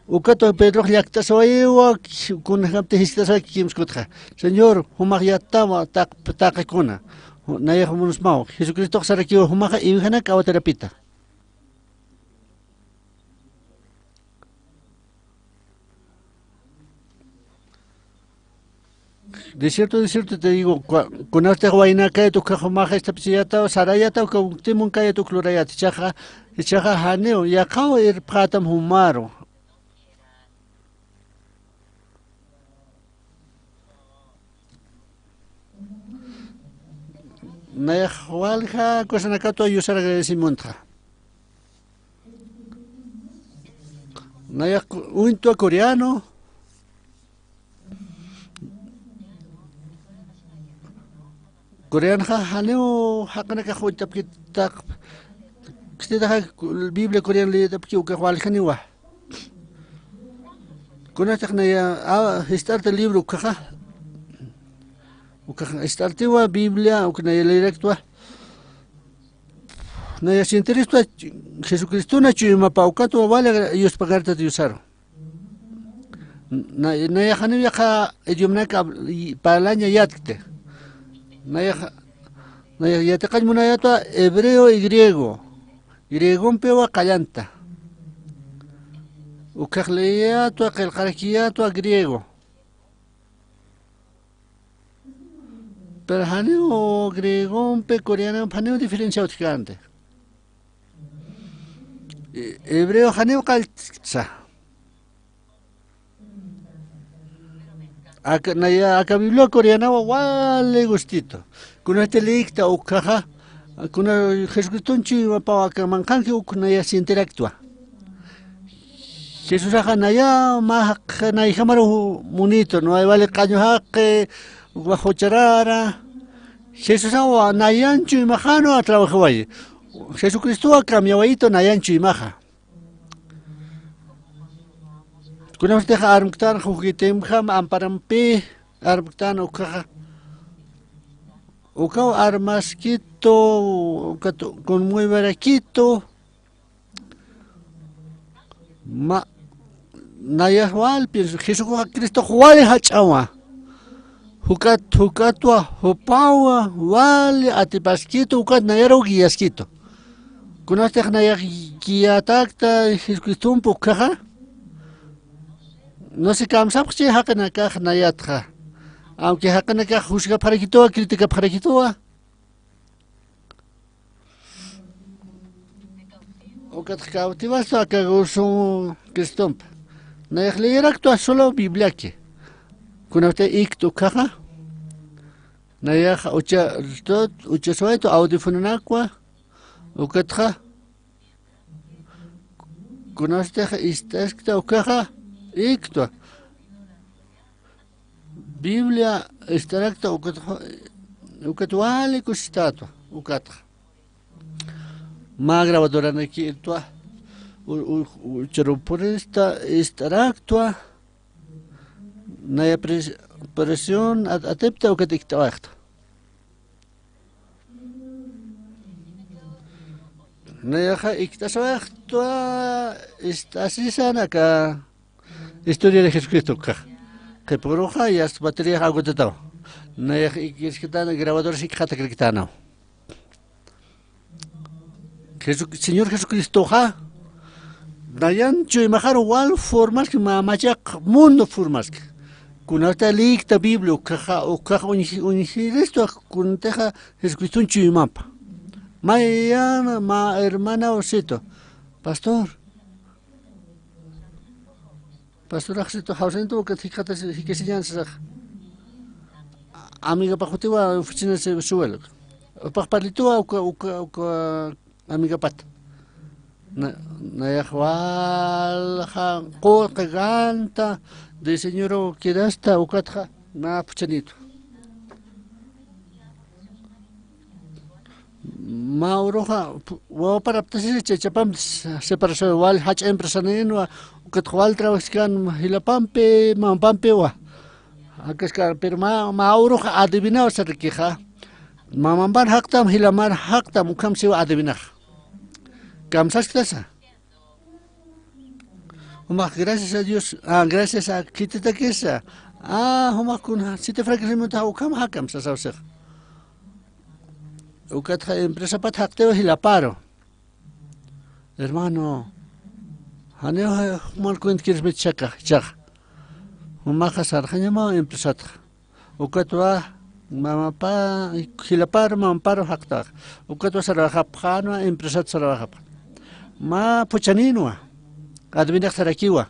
ukatwa Pedrox llakt'asawayiwa, kunjamti jiskt'asawayki kimskutxa. Señor, jumax yatawa taq-, taqikuna, nayax munsmawa. Jesucristox sarakiwa, jumaxa iwijanak awatirapita. De cierto, de cierto te digo, cua-, kunasatix waynakayat ukkhax jumaxa ist'apisiyataw, sarayataw, uka uktimunkayat uk lurayat, jichhaxa, jichhaxa janiw, yaqhaw irpxätam jumaru. Nayax walja kusanakatwa yusar agradecimiento. Nayax ku-, uñtwa coreano. Coreanxa janiw jaqinakax jutapkitaq, kistitaxa Biblia corean leyetapki ukax waljaniwa. Kunatix naya, a, jist'arta libro ukaxa. Ukax jist'artiwa Biblia, uk naya leyeraktwa. Naya sintiristwa Jesucristona chuymapa ukatwa wali yuspagarta Diosaru. Na, nayax janiw yaqha idiomanak hab-, y, parlaña yatkti. Nayax, nayax yatiqañ munayatwa hebreo y griego. Griegompiwa qallanta. Ukax leyatwa, qillqarakiyatwa griego. Pero janiw griegompi, coreanompi janiw diferencia utjkänti. E-, hebreo janiw qalltsa. Aka, naya, aka Biblia coreanawa wali gustito. Kunasti liyikta ukhaxa, kuna Jesucriston chuymapaw aka manqhanki uk naya sintiraktwa. Jesusaxa naya mä jaq-, nayjamaru munito, no hay vale qañu jaqi, uk jucharara. Jesusawa nayan chuymaxanwa trabajawayi. Jesucristowa cambiawayito nayan chuymaxa. Kunapstix armktan juguetemjam amparampi armktan ukhaxa. Ukaw armaskitu, ukat conmueverakitu. Ma, nayax wal pienso, Jesucristox wali jach'awa. Jukat, jukatwa, jupawa, wali atipaskitu, ukat nayaru guiaskitu. Kunatix nayax guiatakta Jesucristompi ukhaxa. No sé, kamsapxchi jaqinakax nayatxa. Aunque jaqinakax juzgapxarakituwa, criticapxarakituwa. Ukat cautivastu aka gozo Cristompi. Nayax leyeraktwa solo Bibliaki. Kunapti ikt ukhaxa. Nayax ucha, uchaswaytu audífononakwa. Ukatxa. Kunapstix ist'askta ukhaxa. Iktwa. Biblia ist'arakta ukat, ukat wali kusitätwa, ukatxa. Mä grabadoranakitwa, u, u, ucharupurista ist'araktwa, naya pres-, presión at-, atipta ukat ikt'awayxta. Nayaxa ikt'asawayxtwa, ist'asisan aka Historia de Jesucristo ukhax. Qhipuruxa, yast bateriax agotataw. Nayax ikirsktan, grabador sikxatakriktänaw. Jesu-, Señor Jesucristoxa, nayan chuymaxaru wal formaski, mä machaq mundo formaski. Kunata liyikta Biblia, ukhaxa, ukhax uñji-, uñjiristwa, kuntixa Jesucriston chuymapa. Mayana, mä hermana Osito. Pastor. Pastoraxsitu jawsanitu ukat jikxatas jikisiñan sasax. Amigapax jutiwa oficina se-, suelo. Upax parlituwa uka, uka, uka amigapat. Na, nayax walja quqa ganta de señor quedasta ukatxa na phuchanitu. Mä uruxa, pu-, wawaparaptasisa chachapampi separación wal jach'a empresanïnwa, ukat wal trabajaskan jilapampi, mamapampiwa. Akaska, pero mä, mä uruxa adivinaw sarakixa. Mamampan jaqtam, jilamar jaqtam, ukham siwa adivinax. Kamsasktasa. Jumax, gracias a Dios, ah, gracias a khititakisa. Ah, jumax kun, siti franquismutax ukham jakam sasawsix. Ukatxa empresapat jaqtiw jilaparu. Hermano, janiw juman cuenta kirpit chaka, chaka. Jumaxa sarxañamaw empresatxa. Ukatwa mamapa, jilaparu mamaparu jaqtax. Ukatwa sarwaxapxänwa, empresat sarwaxapxän. Mä phuchaninwa. Adivinax sarakiwa.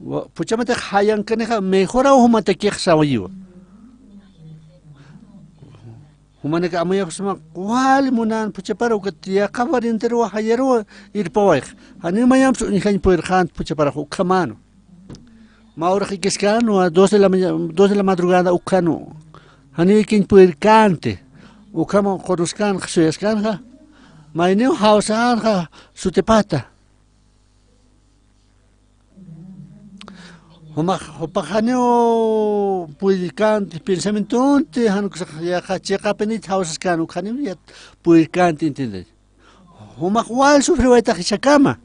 Wa-, phuchamatix jayankanixa mejoraw jumatakix sawayiwa. Jumanaka amuyapxsma wali munan phuchapara ukat yaqha parienteruwa jayaruwa irpawayx. Janiw mayamps uñjañ purirxänti phuchaparax ukhamänu. mä uraq ikiskänwa, dos de la maña-, dos de la madrugada ukhanu. Janiw ikiñ puyirkänti. Ukham qunuskanxa, suyaskanxa. Mayniw jawsanxa sutipata. Jumax, jupax janiw puyirkänti, pensamientonti, jan uksax yaqha chiqapinit jawsaskän, uk janiw yat puyirkänti, entiende. Jumax wal sufriwaytax jichhakama.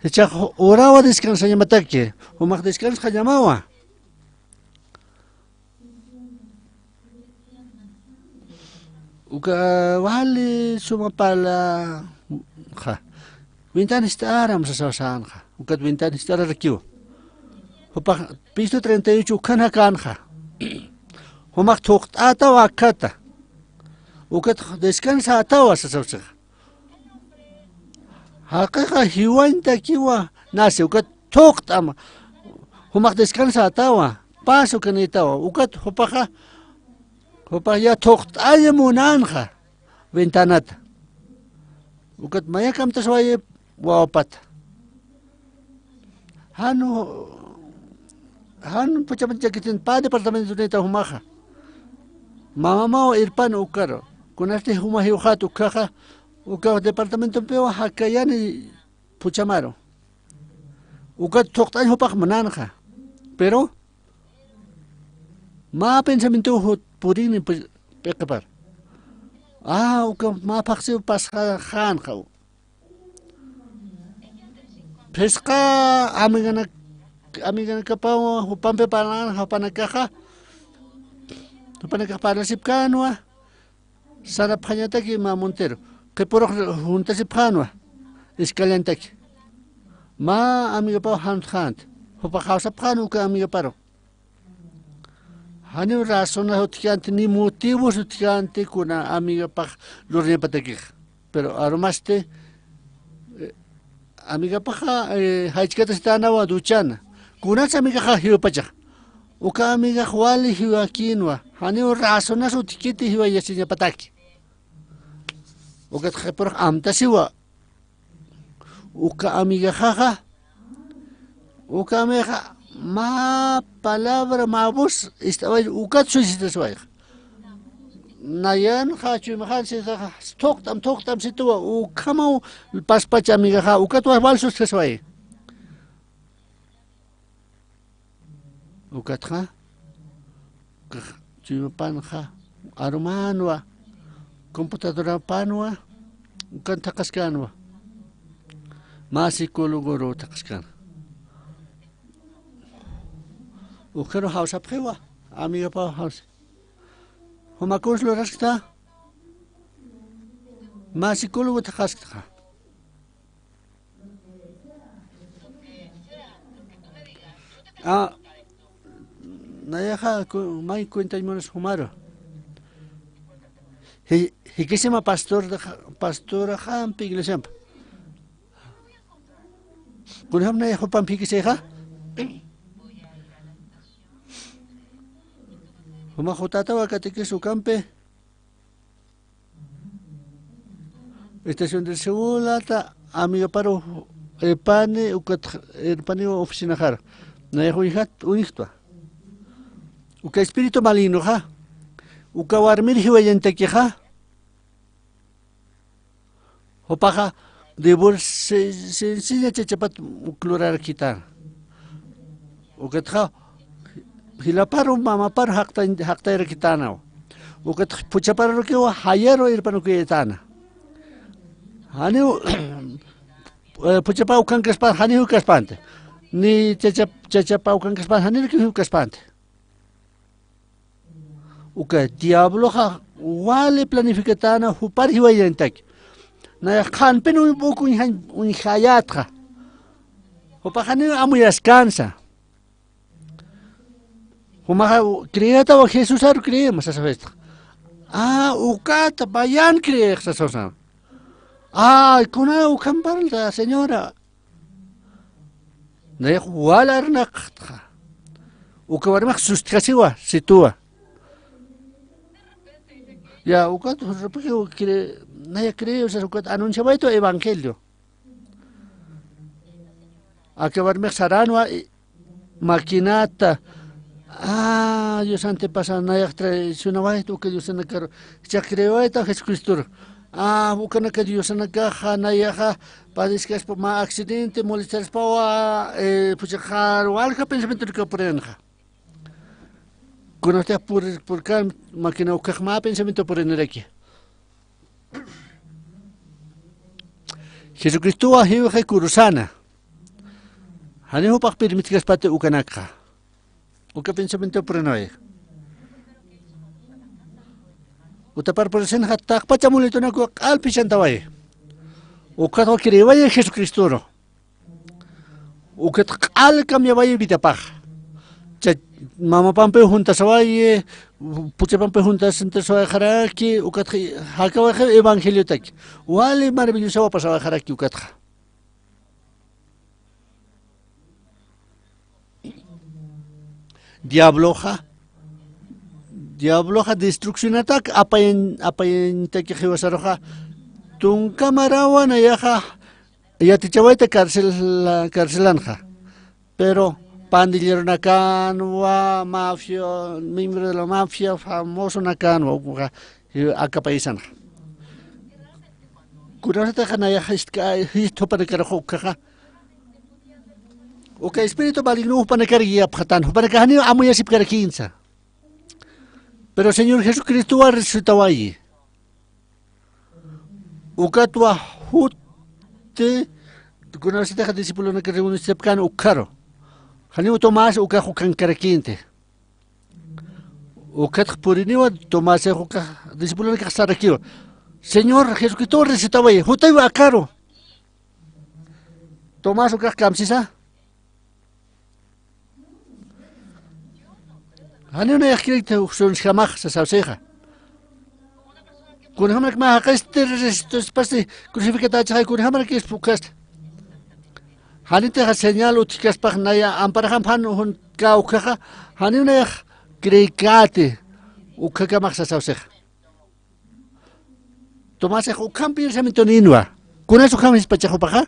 Jichhax urawa descansañamataki. Jumax descansxañamawa. Uka wali suma parlaxa. Ventana jist'aram sasawsanxa. Ukat ventana jist'ararakiwa. Jupax piso treinta y ocho ukhan jakänxa. Jumax thuqt'atawa akhata. Ukat descansätawa sasawsixa. Jaqixa jiwañtakiwa nasi, ukat thuqt'am. Jumax descansätawa, paz ukanïtawa. Ukat jupaxa, jupax ya thuqt'aña munänxa ventanata. Ukat mayakamtaswayi wawapata. Jan, jan puchamat llakitin pä departamentonïta jumaxa. Mamamaw irpan ukaru. Kunasti juma jiwxat ukaxa, uka departamentompiwa jakayani puchamaru. Ukat thuqt'añ jupax munänxa. Pero, mä pensamientow jut purini pi-, p'iqipar. Ah, uka mä phaxsiw pasxanxa. Phisqa amigana-, amiganakapaw jupampi parlan, jupanakaxa, jupanakax parlasipkänwa, sarapxañataki mä Montero. Qhipürux juntasipxänwa, escalantaki. Mä amigapaw jantxänti, jupax jawsapxän uka amigaparu. Janiw razonas utjkänti, ni motivos utjkänti kuna amigapax lurañapatakixa. Pero arumasti, eh, amigapaxa, eh, jaychkatasitänawa duchana. Kunats amigaxa jiwapachax. Uka amigax wali jiwakïnwa. Janiw razonas utjkiti jiwayasiñapataki. Ukat qhipürux amtasiwa. Uka amigaxaxa, uka amigaxa mä palabra, mä voz ist'away, ukat suysitaswayxa. Nayanxa, chuymaxan sitaxa, thuqt'am, thuqt'am situwa, ukhamaw paspacha amigaxa, ukat wal suysitasway. Ukatxa, ukax chuymapanxa arumänwa, computadorapanwa, ukan thaqhaskänwa. Mä psicólogoru thaqhaskän. Ukaru jawsapxiwa, amigapaw jawsi. Juma kuns luraskta, mä psicólogo thaqhaskta. Ah, nayaxa ku-, may cuentañ munas jumaru. Ji-, jikisima pastor, pastoraxampi iglesiampi. Kunjam nayax jupampi jikisixa? Juma jutatawa catequesis ukampi. Estación de Seulata, amigaparu irpani, ukat irpaniwa oficinaxaru. Nayax uñjat, uñjtwa. Uka espíritu malignoxa, uka warmir jiwayantakixa, jupaxa divorcio, sencilla chachapat uk lurarakitana. Ukatxa, jilaparu, mamaparu jaqtay-, jaqtayrakitanaw. Ukatxa, phuchhaparukiwa, jayaru irpanukuyaytana. Janiw, eh, phuchhapa ukankaspa, janiw kaspanti. Ni chachap-, chachapa ukankaspa, janiw kaspanti. Uka diabloxa wali planificatana jupar jiwayantak. Nayax qhanpin uñp'uk uñjañ-, uñjayätxa. Jupax janiw amuyaskansa. Jumaxa creetawa Jesusaru creema sasawaytxa. Ah, ukata, mayan creex sasawsan. Ay, kuna ukham parlta, señora. Nayax wal arnaqtxa. Uka warmax sustjasiwa, situwa. Ya, ukat, repugio, cre-, naya creo, sas ukat anunciawaytu evangelio. Aka warmix saranwa, i-, maquinata. Ah, Dios antepasado, nayax traicionawayta uka diosanakaru. Jichhax creewayta Jesucristoru. Ah, ukanaka diosanakaxa nayaxa padezcaspa mä accidente, molestaraspawa, eh, phuchhaxar walja pensamientonaka puriyanxa. Kunatix pur-, purkan maquina ukax mä pensamiento puriniraki. Jesucristowa jiwxi kurusana. Janiw jupax permitkaspati ukanakxa. Uka pensamiento purinaway. Utapar purisinxa taqpacha amuelitonaku q'al phichhantaway. Ukatwa creeway Jesucristoru. Ukat q'al cambiaway vidapax. Cha mamapampiw juntasawayi, phuchhapampiw juntas-, juntasawayxaraki, ukat jakawayxi evangeliotaki. Wali maravillosawa pasawayxaraki ukatxa. Diabloxa, diabloxa destruccionatak apayañ-, apayañtaki jiwasaruxa, tunka marawa nayaxa yatichawayta carcel-, carcelanxa. Pero pandilleronakanwa, mafia, miembro de la mafia, famosonakanwa, ukaxa, akapaysanxa. Kunasatixa nayax jist-, jist jupanakaruxa ukaxa. Uka espíritu maligno jupanakar guiapxatan, jupanakax janiw amuyasipkarakïnsa. Pero Señor Jesucristowa resucitawayi. Ukatwa juti, kunasatixa discipulonaka reunisichapkän ukxaru. Janiw Tomás ukax ukankarakïnti. Ukatx puriniwa Tomás ukax discipulonakax sarakiwa. Señor Jesucristowa resucitawayi, jutaywa akaru. Tomás ukax kamsisa. Janiw nayax creekti uk sunsjamax sasawsixa. Kunjamarak mä jaqisti resucitaspasti crucificatächixay, kunjamarak ispa ukasti. Janitixa señal utjkaspax naya amparjamp jan juntkä ukjaxa, janiw nayax creekäti ukjakamax sasawsixa. Tomasix ukham pensamientonïnwa. Kunas ukham jispachax jupaxa.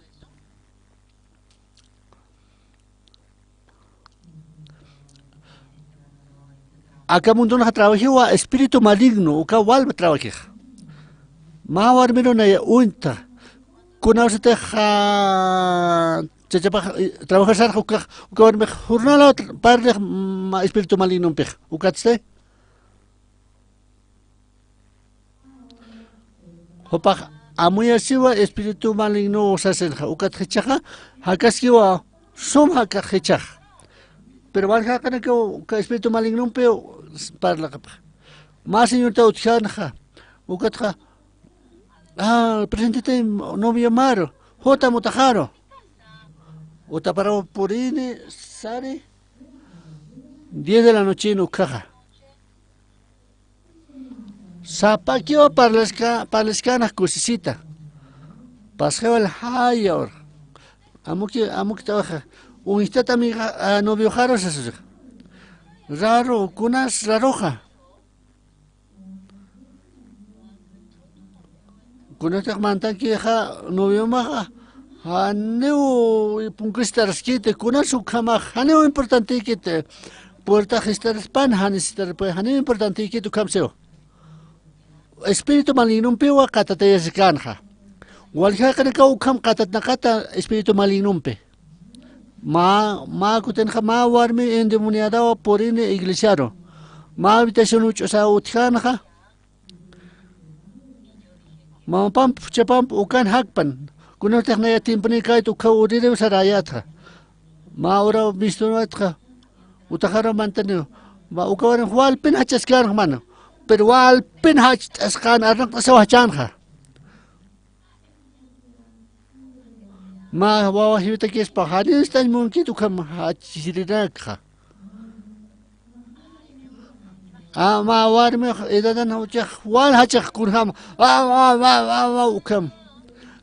Aka mundunxa trabajiwa espíritu maligno, uka walpa trabajixa. Mä warmiru naya uñta. Kunawsatixa chachapax, eh, trabajar sarxa ukax, uka warmix jornalaw tra-, parlix, mm, espíritu malignompix. Ukatsti. Jupax amuyasiwa espíritu maligno sasinxa, ukat jichhaxa jakaskiwa sum jakax jichhax. Pero wal jaqinakaw uka espíritu malignompi parlaqapxa. Mä señorta utjänxa, ukatxa, ah, presentitay novio maru, jutam utaxaru. Utaparaw purini sari, diez de la nochen ukjaxa. Sapakiwa parlaska-, parlaskänxa kusisita. Pasxiwal jaya ur. Amuki, amuki trabaja. Uñjtat amiga, a, novioxaru sasurixa. Raru, kunas raruxa. Kunatix mantankixa noviomaxa, janiw punkistaraskiti, kunas ukhamax, janiw importantikiti, puertax istaraspan, jan istaraspan, janiw importantikiti ukham siw. Espíritu malignompiwa qatatayasiskänxa. Walja jaqinakaw ukham qatatnaqata espíritu malignompi. Mä, mä kutinxa mä warmi endemoniadawa purini iglesiaru. Mä habitación uch'usaw utjänxa. Mamapamp, phuchhapamp ukan jakpan. Kunatix naya tiemponïkayt ukhaw uririw saräyätxa. Mä uraw mistunwaytxa. Utaxaru mantaniw. Mä uka waranx walpin jachaskänxa mana. Pero walpin jacht'asqän arnaqt'asaw jachänxa. Mä wawa jiwatakispa, janiw istañ munkit ukham jachiririnakxa. A, mä warmix edadan uchax wal jachax kunjam. A, a, a, a, a, ukham.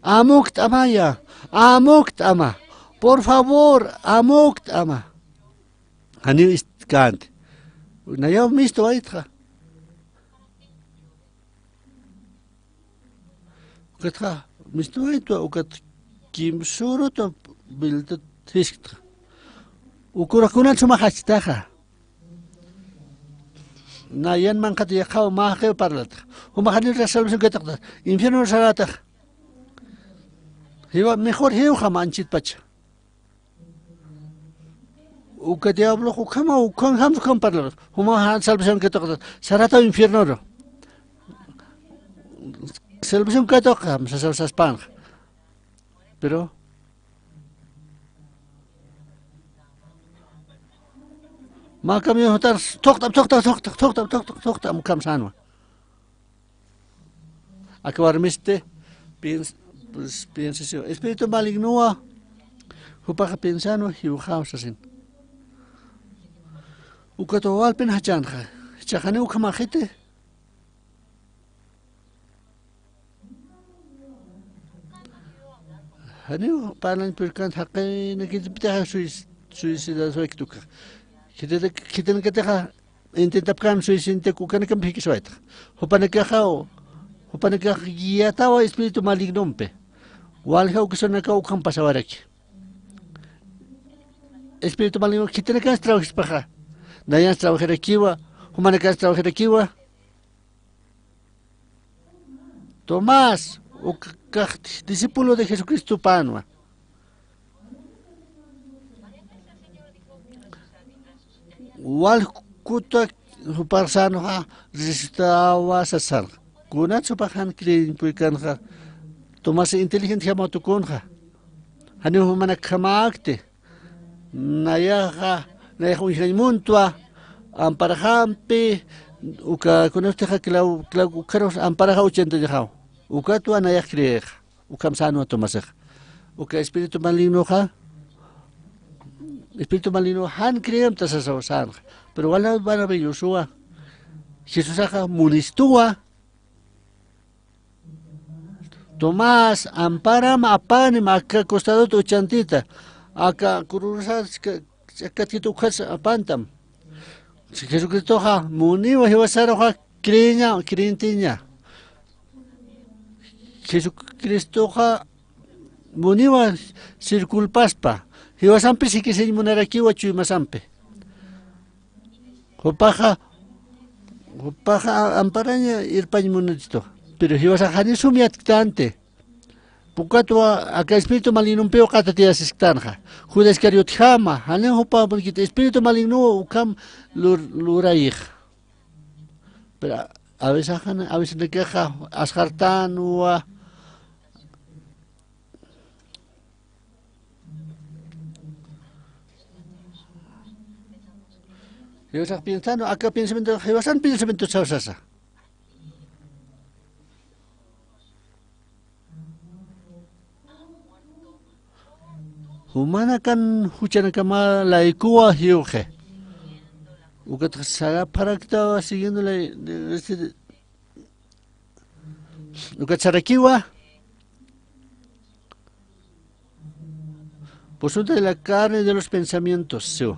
Amukt'amaya, amukt'ama. Por favor, amukt'ama. Janiw istkänti. Nayaw mistuwaytxa. Ukatxa, mistuwaytwa, ukat kimsürut biltat jisktxa. Ukurax kunat suma jachtaxa. Nayan manqhat yaqhaw mä jaqiw parlatax. Jumax janiw salvación katuqta. Infierno saratax. Jiwa mejor jiwxam anchitpacha. Uka diablox ukhama, ukhanjam, ukham parlatax. Jumax salvación katuqta. Sarataw infiernoru. Salvación katuqam sasaspanxa. Pero mä camión jutar thuqt'am, thuqt'am, thuqt'am, thuqt'am, thuqt'am, thuqt'am, ukham sänwa. Aka warmisti piens-, pues, piensa siwa. Espíritu malignowa, jupaxa piensänwa, jiwxaw sasin. Ukat wawalpin jachänxa. Jichhax janiw ukhamaxiti. Janiw parlañ purkant jaqinakitpitaxa suis-, suicidaraswaykta ukax. Khitinak-, khitinakatixa intentapkän suicidak ukanakamp jikiswaytax. Jupanakaxa, jupanakax guiatawa espíritu malignompi. Walja ocasionanakaw ukham pasawaraki. Espíritu maligno khitinakansa trabajispaxa. Nayansa trabajirakiwa, jumanakans trabajirakiwa. Tomás, ukax discípulo de Jesucristopänwa. Wal kuta jupax sänxa resucitawa sasarxa. Kunat jupax jan creeñ purkänxa. Tomás inteligentjamaw tukunxa. Janiw jumanakjamäkti. Nayaxa, nayax uñjañ muntwa, amparaxampi, uka kunapstixa clavo, clavo ukharus amparaxa uchantañaxaw. Ukatwa nayax creexa, ukham sänwa Tomasaxa. Uka espíritu malignoxa, espíritu maligno jan creemta sasaw sänxa. Pero wal maravillosowa, Jesusaxa munistuwa, Tomás, amparam apanim aka costadot uchantita, aka cruzas ka-, ch'akatkit ukhas apantam. Jesucristoxa muniwa jiwasaruxa creeña, creyentiña. Jesucristoxa muniwa circulpaspa, jiwasampi sikisiñ munarakiwa chuymasampi. Jupaxa, jupaxa amparaña irpañ munatitu. Pero jiwasax jani sum yatktanti. Ukatwa aka espíritu malignompiw qatatiyasisktanxa. Judas Iscariotjama, jani jupa munkit espíritu maligno ukham lur-, lurayix. Pero a veces, a veces nakaxa asxartanwa. Jiwasax piensänwa, aka pensamiento, jiwasan pensamiento sawsasa. Jumanakan juchanakama laykuwa jiwxi. Ukat sarapharaktawa siguiendo la, de, de, Ukat sarakiwa, por su de la carne y de los pensamientos, siw.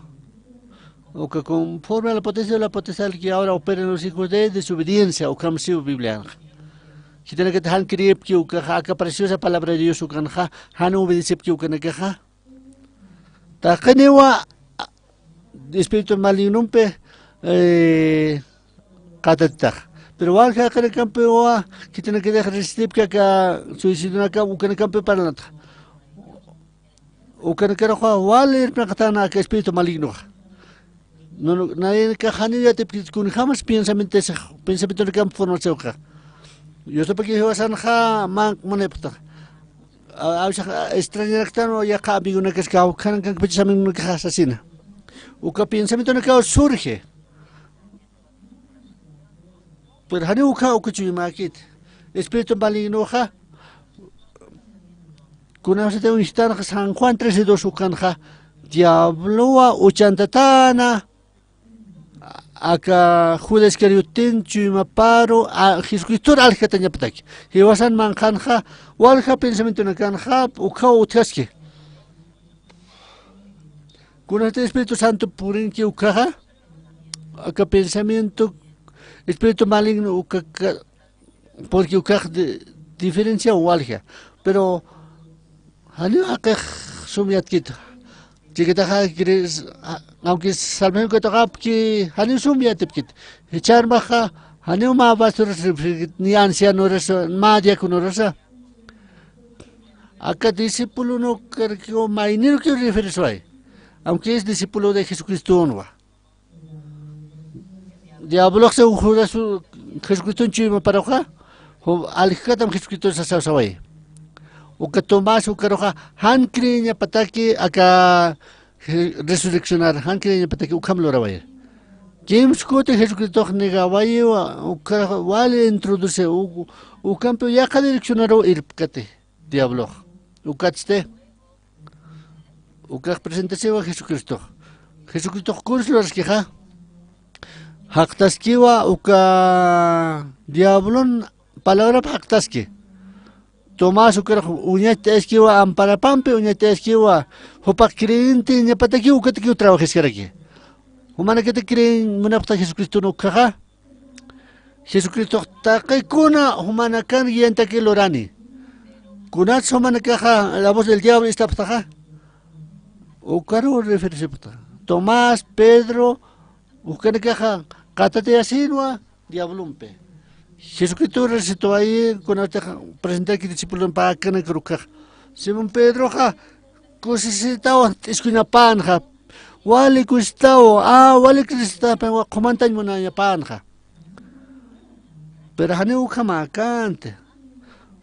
Uka conforme a la potencia de la potestad que ahora opera en los hijos de desobediencia, ukham siw Biblianxa. Khitinakati jan creepki ukaxa, aka preciosa palabra de Dios ukanxa, jan obedecipki ukanakaxa. Taqiniwa espíritu malignompi, eh, qatatitax. Pero walja jaqinakampiwa, khitinakatix resistipki aka suicidonaka, ukanakampi parlanatax. Ukanakaruxa wali irpinaqatana aka espíritu malignoxa. No, no, nayanakax janiw yatipki kunjamas pensamiento, pensamientonakam formacionxa. Yusupaki jiwasanxa manq munipxtax. A, a veces, a, extrañaraktan, o, yaqha amigonakas kawkhanankankpacha amigonakaxa sasina. Uka pensamientonakaw surge. Pero janiw ukha, uka chuymäkit. Espíritu malignoxa, kunasati uñjtanxa San Juan trece dos ukanxa, diablowa uchantatana, aka Judas Iscariotin chuymaparu, a, Jesucristor aljatañapataki. Jiwasan manqhanxa, walja pensamientonakanxa, ukhaw utjaski. Kunasati Espíritu Santo purinki ukhaxa, aka pensamiento, espíritu maligno uka, ka, porque ukax di-, diferencia walja. Pero, janiw jaqix sum yatkit. Chiquitaxa, cre-, a-, aunque salmón katuqapki, janiw sum yatipkit. Jichhärmaxa, janiw mä pastor refrigit, ni anciano resa, mä diácono resa. Aka discípulo no creo que maynirki referisway. Aunque es discípulo de Jesucristo no va. Diabloxa Judas Jesucriston chuymaparuxa, ju-, aljkatam Jesucriston sasaway. Uka Tomás ukaruxa, jan creeñapataki aka je-, resurreccionar, jan creeñapataki ukham luraway. Kimsa kuti Jesucristox negawayiwa, uka wali introduce, u-, ukampi yaqha direccionaruw irpkati diablox. Ukatsti. Ukax presentasiwa Jesucristox. Jesucristox kuns luraskixa. Jaqtaskiwa uka diablon palabrap jaqtaski. Tomás ukarux uñacht'ayaskiwa, amparapampi uñacht'ayaskiwa, jupax creyenteñapatakiw ukatakiw trabajaskaraki. Jumanakati creeñ munapxta Jesucriston ukhaxa. Jesucristox taqikuna jumanakan guiantaki lurani. Kunats jumanakaxa la voz del diablo istapxtaxa. Ukaru referisipxta. Tomás, Pedro, ukanakaxa qatatayasinwa diablompi. Jesucristo recetwayi kunatix presentaki discipulompa akanakarukax. Simón Pedroxa kusisitawa t'iskuñapanxa. Wali kusitawa, a, wali kusitawa, qhumantañ munañapanxa. Pero janiw ukhamäkänti.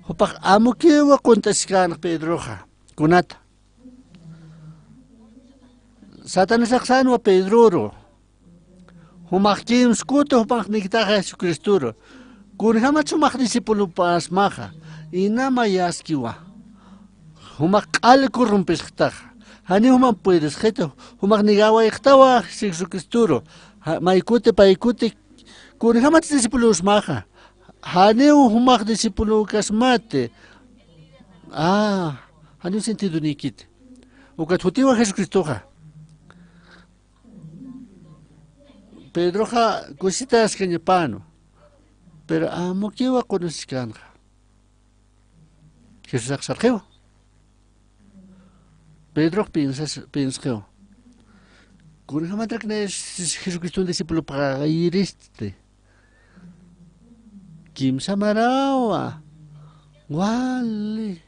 Jupax amukiwa qunt'askänxa Pedroxa. Kunata. Satanasax sänwa Pedroru. Jumax kimsa kuti jumax niktaxa Jesucristoru. Kunjamat jumax discipulopasmaxa. Ina mayaskiwa. Jumax q'al corrompisxtaxa. Janiw jumamp puedesxiti, jumax negawayxtawa Jesucristoru. Ja-, maykuti, paykuti, kunjamat discipulosmaxa. Janiw jumax discipulokasmati. Ah, janiw sentidonïkiti. Ukat jutiwa Jesucristoxa. Pedroxa kusitaskañapanwa. Pero amukiwa qunusiskänxa. Jesusax sarxiwa. Pedrox piensas-, piensxiwa. Kunjamatrak nay Jesucriston discipulopxayiristi. Kimsa marawa. Wali.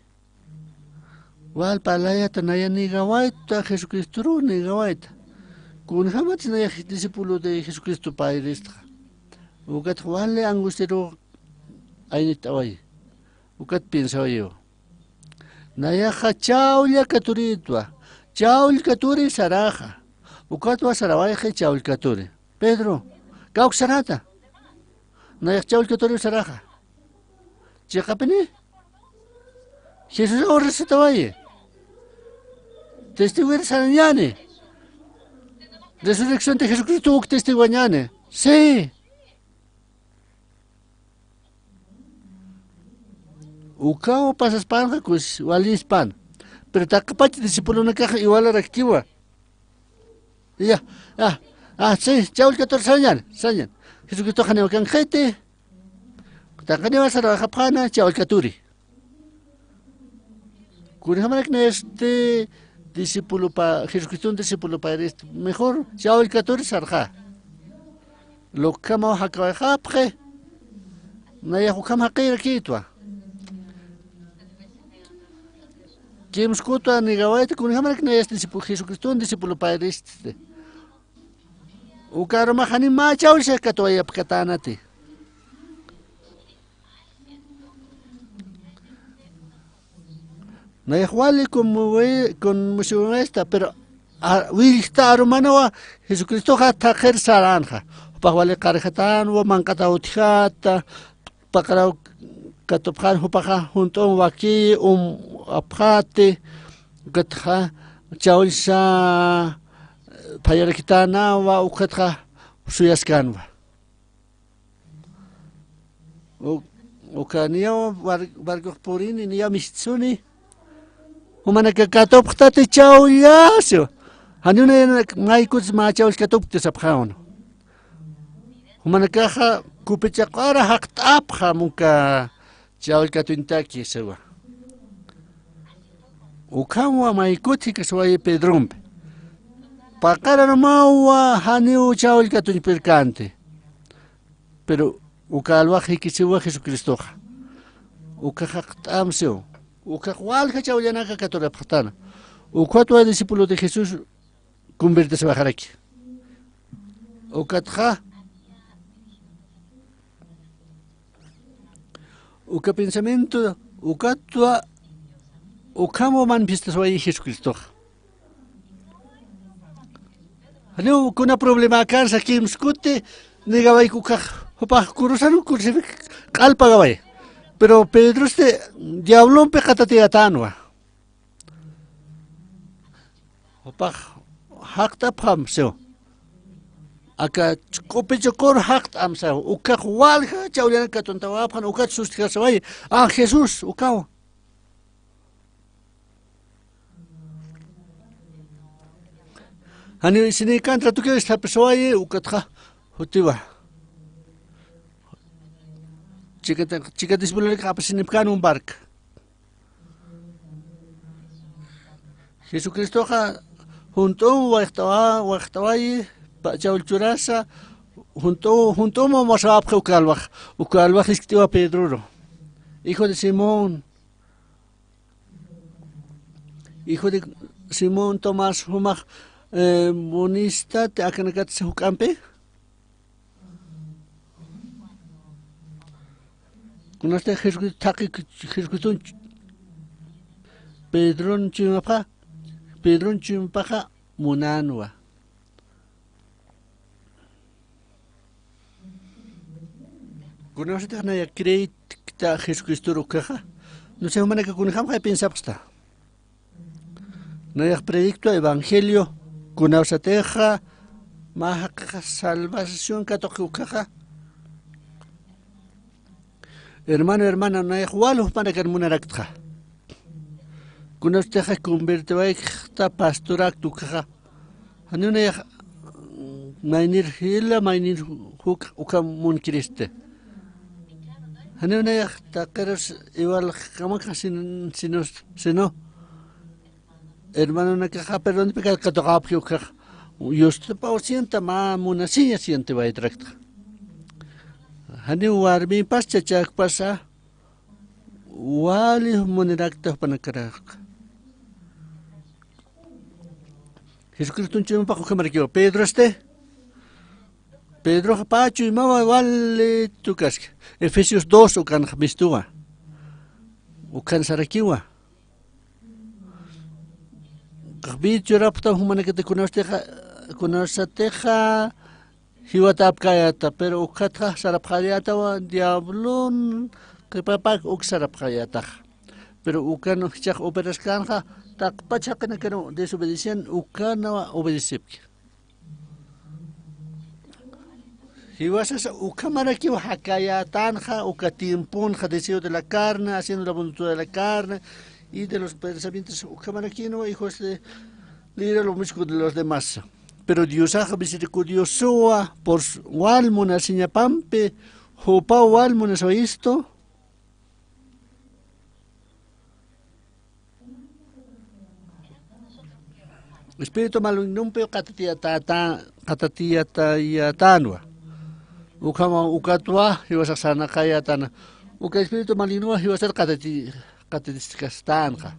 Wal parlayata naya negawayta, Jesucristoru negawayta. Kunjamatsa naya discípulo de Jesucristo payristxa. Ukat wali angustiaru aynitaway. Ukat piensawayiw. Nayaxa chawlla katuritwa. Chawll katuri saraxa. Ukatwa sarawayxi chawll katuri. Pedro, kawk sarata. Nayax chawll katuri saraxa. Chiqapini. Jesusaw recetawayi. Testigoir sarañäni. Resurrección de Jesucristo uk testigoñäni. Sí. Ukaw pasaspanxa kus walispan. Pero taqpach discipulonakax iwalarakkiwa. Ya, ah, ah, sí, chawll katuri sañan, sañan. Jesucristoxa niwa kanxiti. Taqiniwa sarawayxapxäna chawll katuri. Kunjamarak nayasti discípulopa, Jesucriston discípulopa eres, mejor chawll katuri sarxa. Lokhamaw jakawayxapxi. Nayax ukham jaqirakïtwa. Kimskutwa negawayta, kunjamarak nayasti discípulo, Jesucriston discípulopa eres. Uka arumax jani mä chawllsa katuwayapkatänati. Nayax wali conmovi-, conmocionaysta, pero, a, willjta arumanawa Jesucristoxa thaqhir saränxa. Jupax wali qarjatänwa, manq'ataw utjata, paqaraw katupxän jupaxa junt'un wakiy, um, apxati, ukatxa chawllsa, phayarakitänawa, ukatxa suyaskänwa. U-, uka niyaw bar-, barcox purini, niyaw mistsuni. Jumanaka katupxtati chawllasiw. Janiw nayanak maykuts mä chawll katupkti sapxäwna. Jumanakaxa kupichaq'ara jaqt'apxam uka chawll katuñtaki siwa. Ukhamwa maykut jikaswayi Pedrompi. paqaranmawa janiw chawllkatuñpirkänti. Pero uka alwax jikisiwa Jesucristoxa. Uka jaqt'am siw. Uka walja chawllanaka katurapxtana. Ukhwatwa discípulo de Jesús convertisiwaxaraki. Ukatxa, uka pensamiento, ukatwa, ukham manifestasiwayi Jesucristoxa. Janiw kuna problemäkänsa kimskuti, nigawayki ukax, jupax cruzan crucifix q'alpagaway. Pero Pedrosti diablompi qatatiyatänwa. Jupax jaqt'apxam siw. Aka ch'upi ch'uqur jaqt'am siw. Ukax walja chawllan katuntawapxan ukat sustjasiwayi. A Jesús ukaw. Janiw isinïkän tratukiw isthapisiwayi ukatxa jutiwa. Chika, chika discipulonakax apasinipkän un barca. Jesucristoxa junt'um wayqt'awa-, wayqt'awayi, pachawll churasa, junt'u-, junt'um umasawapxi uka alwax, uka alwax jiskt'iwa Pedroru. Hijo de Simón, hijo de Simón Tomás, jumax, eh, munistati akanakatsa juk'ampi. Kunasti Jesucristo thaqi, Jesucriston ch-, Pedron chuymapaxa, Pedron chuymapaxa munänwa. Kunawsatix nayax creykta Jesucristor ukaxa. No sé, jumanakax kunjamxay pensapxsta. Nayax predicto evangelio, kunawsatixa, mä jaqixa salvación katuqi ukaxa. Hermano, hermana, nayax wal jupanakan munaraktxa. Kunawstixa convertiwaykta pastorakt ukaxa. Janiw nayax maynir jila, maynir juk, ukham munkiristi. Janiw nayax taqirus iwal kamakxa sin-, sino, sino. Hermanonakaxa perdón de pecado katuqapxi ukax. Yustapaw sienta mä munasiña sientiwaytaraktxa. Janiw warmipas chachakpasa wali munirakta jupanakarakxa. Jesucriston chuymapax ukhamarakiwa. Pedrosti, Pedroxa pä chuymawa wali tukaski. Efesios dos ukanx mistuwa. Ukan sarakiwa. Q'aqpï churapxtam jumanakati kunawstixa, kunawsatixa jiwatäpkäyäta, pero ukatxa sarapxäyätawa diablon qhipapak uk sarapxäyätaxa. Pero ukan jichhax operaskänxa, taqpach jaqinakaru desobedecen, ukanawa obedecipki. Jiwasasa ukhamarakiw jakäyätänxa, uka tiemponxa, deseo de la carne, haciendo la voluntad de la carne y de los pensamientos, ukhamarakinwa, hijos de, libra lo mismo de los demás. Pero Diosax misericordiosowa, por s-, wal munasiñapampi, jupaw wal munasiwayistu. Espíritu malignompi qatatiyatata-, qatatiyatayatänwa. Ukhama ukatwa jiwasax sarnaqayätana. Uka espíritu malignowa jiwasar qatati-, qatatiskastänxa.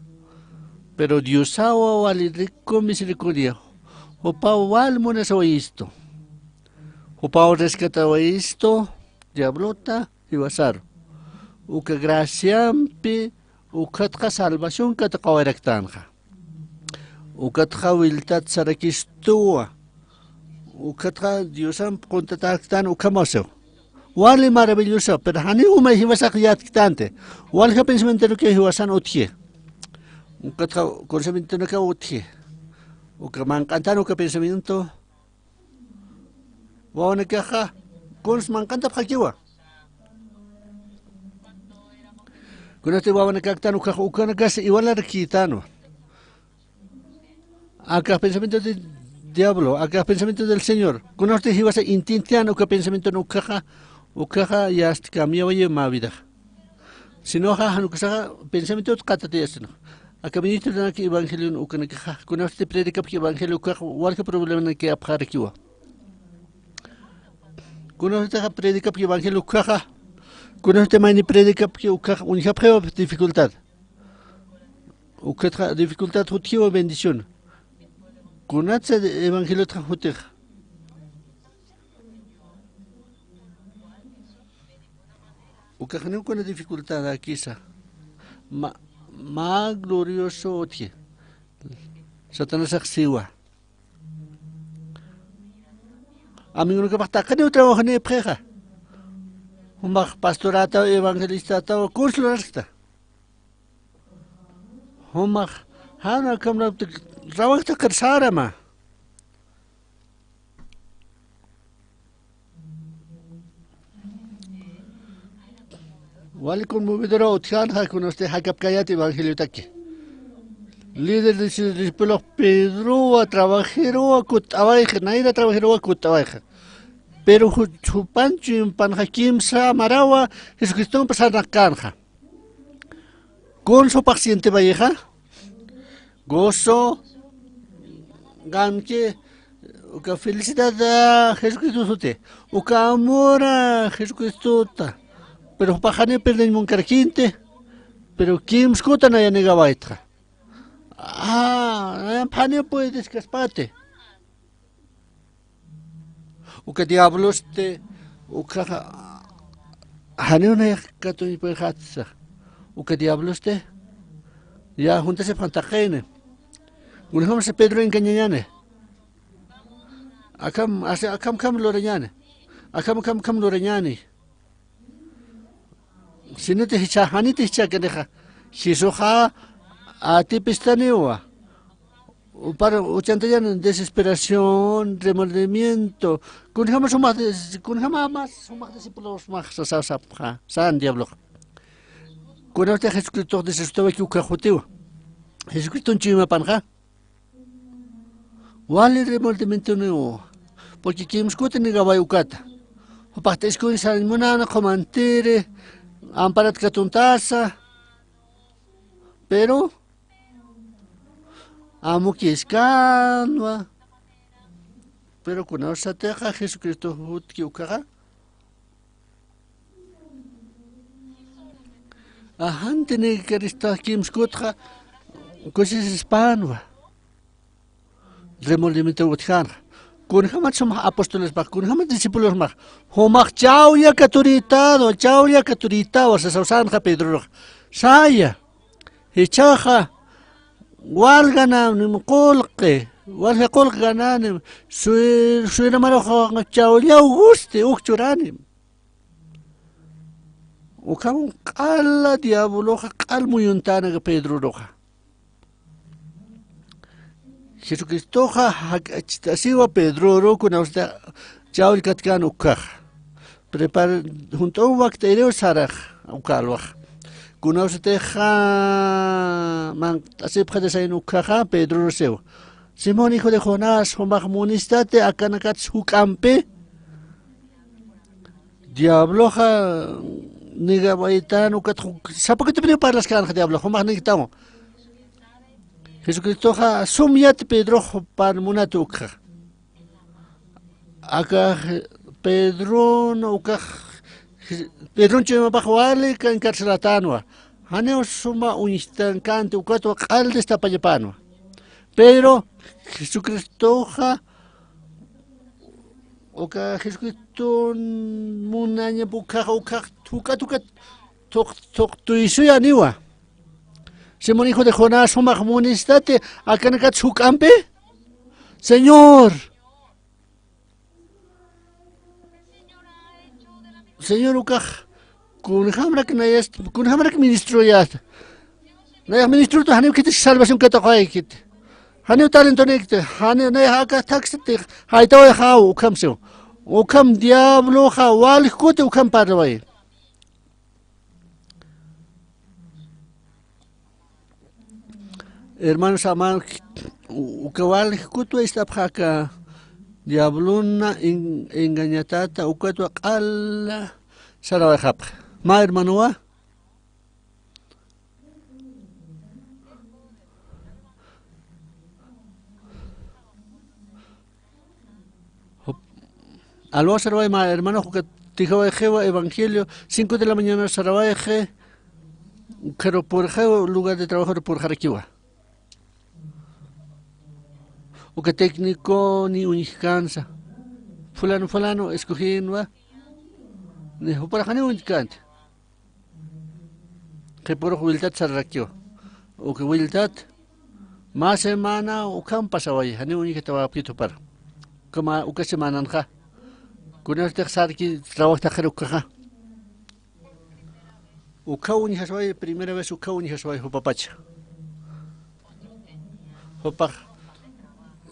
Pero Diosawa wali riku misericordia. Jupaw wal munasawayistu. Jupaw rescatawayistu diablota jiwasaru. Uka graciampi ukatxa salvación katuqawayaraktanxa. Ukatxa wiltat sarakistuwa. Ukatxa Diosamp quntatäktan ukhamaw siw. Wali maravillosa, pero janiw umay jiwasax yätktanti. Walja pensamientonakiw jiwasan utji. Ukatxa pensamientonakaw utji. Uka manq'antan uka pensamiento. Wawanakaxa kuns manq'antapxakiwa. Kunasti wawanakäktan ukax ukanakas iwalarakïtanwa. Akax pensamiento del diablo, akax pensamiento del Señor. Kunasti jiwasa intintiyän uka pensamienton ukaxa, ukaxa yast cambiawayi mä vidaxa. Sinoxa jan ukasaxa pensamientot qatatiyasina. Aka ministronak evangelion ukanakaxa, kunasti predicapki evangelio ukax walja problemanaki apxarakiwa. Kunasti predicapki evangelio ukaxa, kunasti mayni predicapki ukax uñjapxiwa dificultad. Ukatxa dificultad jutjiwa bendición. Kunatsa evangeliotxa jutixa. Ukaxniw kuna dificultadakisa. Ma, ma glorioso utji. Satanasax siwa. Amigonukapax taqiniw trabajanipxixa. Jumax pastorataw, evangelistataw, kunsa luraskta. Jumax, jana kamra, trabajta qir sarama. Wali conmovedora utjänxa, kunasti jakapkayät evangeliotaki. Líder de discípulos Pedrowa, trabajerowa, kutt'awayxa, nayra trabajerowa, kutt'awayxa. Pero ju-, jupan chuymapanxa kimsa marawa Jesucristompa sarnaqkänxa. Kunsa jupax sientipayixa? Gozo, qanki, uka felicidad, ah, Jesucristo suti, uka amor, ah, Jesucristuta. Pero jupax janiw perdeñ munkarkinti, pero kimskuta naya negawaytxa. Ah, naya phaniw puede descaspati. Uka diablosti, uka janiw nayax katuñpuyxatsa. Uka diablosti, ya juntasipxan taqini. Kunjamsa Pedro engañañani. Akham, asi, akham, kham lurañani. Akham, kham, kham lurañani. Siniti jichha, janiti jichhakanixa. Jisuxa atipistaniwa. Upar uchantañan desesperación, remordimiento. Kunjama sumaq dis-, kunjama mas sumaq discípulos max sasasapxa, san diabloxa. Kunawsti Jesucristox desesperawi uka jutiwa. Jesucriston chuymapanxa. Wali remordimientoniw. Porque kimskuti negaway ukata. Jupax t'iskuñ sarañ munana qhumantiri, amparat katuntasa. Pero amukiskanwa. Pero kunawsatixa Jesucristo jutki ukaxa. Ajanti nigkarista kimskutxa kusisispanwa. Remordimiento utjänxa. Kunjamat sumax apostolesmax, kunjamat discípulosmax. Jumax chawlla katuritado, chawlla katuritawa sasawsanxa Pedrorux. Saya. Jichhaxa, wal gananim qullqi, wal qullqi gananim, suy-, suyramarux chawllaw gusti, uk churanim. Ukham q'ala diabloxa, q'al muyuntäna Pedroruxa. Jesucristoxa jak'achtasiwa Pedroru, kunawsati chawll katkän ukhaxa. Prepar-, junt'uw wakt'iriw sarax uka alwax. Kunawsatixa manq'asipxatasayna ukhaxa, Pedroru siw. Simón, hijo de Jonás, jumax munistati akanakats juk'ampi? Diabloxa negawaytan ukat ju-, sapakitupiniw parlaskänxa diablox, jumax nigtawan. Jesucristoxa sum yat Pedrox jupan munat ukxa. Aka Pedron ukax, Pedron chuymapax wali encarcelatänwa. Janiw suma uñstankanti ukatwa q'al destapañapänwa. Pero Jesucristoxa, uka Jesucriston munañap ukhax, ukhax juk'at, ukat thuq-, thuqtuysuy aniwa. Simón, hijo de Jonás, jumax munistati akanakats juk'ampi? Señor. Señor, ukax, kunjamrak nayast, kunjamrak ministroyasta. Nayax ministrota janiw khitis salvación katuqaykit. Janiw talentonikti, janiw nayax aka thaksiti, jaytaway jaw, ukham siw. Ukham diabloxa, wal kuti ukham parlaway. Hermanos, ama, uka wal jkutwa ist'apxaka diablona en-, engañatata, ukatwa q'ala sarawayxapxi. Ma hermanowa. Alwaw saraway mä hermanox, uka tijawayxiwa evangelio, cinco de la mañana sarawayxi, ukharu purxiwa, lugar de trabajoru purxarakiwa. Uka técnico ni uñjkänsa. Fulano, fulano, escogïnwa. Ni juparax janiw uñjkänti. Qhipürux willtat sararakiwa. Uka willtat mä semana ukham pasawayi, janiw uñjatawapkit jupar. Uka mä, uka semananxa. Kunatix sarki trabajo taqir ukaxa. Ukhaw uñjaswayi, primera vez ukhaw uñjaswayi jupapacha. Jupax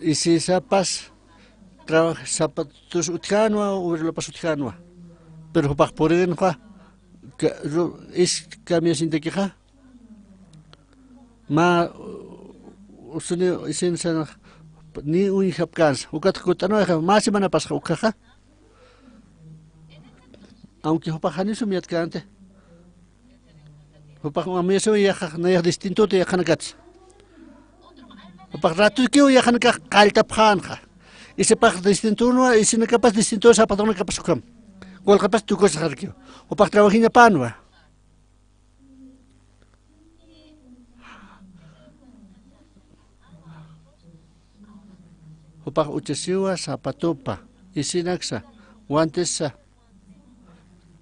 isisapas, trabajo, zapatos utjänwa, overolapas utjänwa. Pero jupax purïnxa, ka-, ru-, is camiasintakixa. Mä, u-, usuni isin sanax, ni uñjapkänsa. Ukat kutt'anwayaxa, mä semanapasxa ukkhaxa. Aunque jupax janiw sum yatkänti. Jupax amuyasiw yaqax nayax distintuta yaqhanakatsa. Jupax ratukiw yaqhanakax qalltapxänxa. Isipax distintunwa, isinakapas distintunwa, zapatonakapas ukham. Qullqipas tukusaxarakiw. Jupax trabajiñapänwa. Jupax uchasiwa zapatopa, isinaksa, guantessa,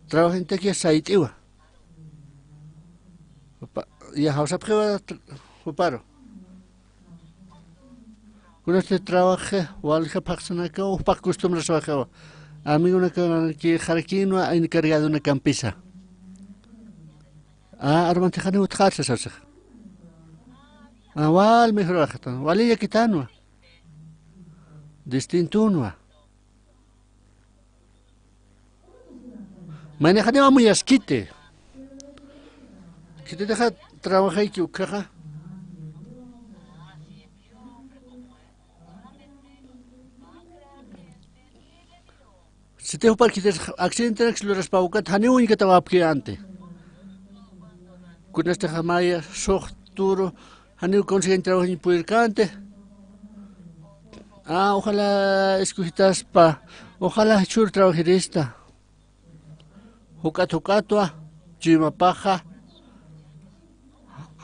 trabajintaki sayt'iwa. Jupa, ya jawsapxiwa tr-, juparu. Kunasti trabaji, walja phaxsanakaw, jupax costumbraswaxiwa. Amigonakanakiw jarakïnwa, encargadonakampisa. A, armantixaniw utjatsa sasix. A, wal mejoraxtan, wali llakitänwa. Distintunwa. Maynixaniw amuyaskiti. Khititixa trabajayki ukkhaxa. Siti jupar khitis accidentenak luraspa ukat janiw uñkatawapkänti. Kunasti jamaya sux turu janiw conseguiñ trabajoñ puyirkänti. A, ojalá escogitaspa, ojalá jichhür trabajirista. Juk'at juk'atwa, chuymapaxa.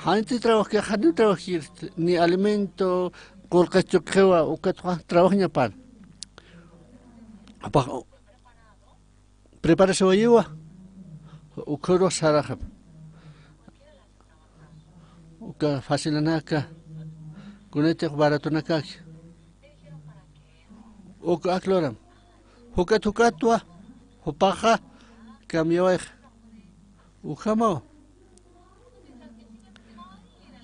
Janti trabajki, janiw trabajkirti, ni alimento, qullqi chukxiwa, ukat trabajañapan. Jupax preparasiwayiwa, ukhürux saraxap. Uka facilanaka, kunatix baratonakaki. Uka akloram. Juk'at juk'atwa, jupaxa, cambiawayx. Ukhamaw.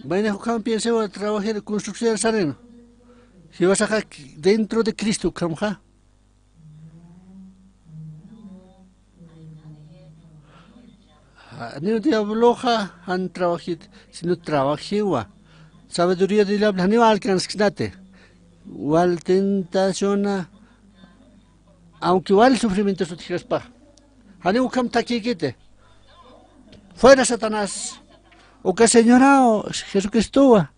Mayna ukham piensawa trabajir construcción sarino. Jiwasaxa dentro de Cristo ukhamxa. Janiw diabloxa jan trabajit, sino trabajiwa. Sabiduría del diablo janiw alcanzksnati. Wal tentaciona, aunque wal sufrimientos utjaspa. Janiw ukham takïkiti. Fuera Satanás. Uka Señoraw Jesucristowa.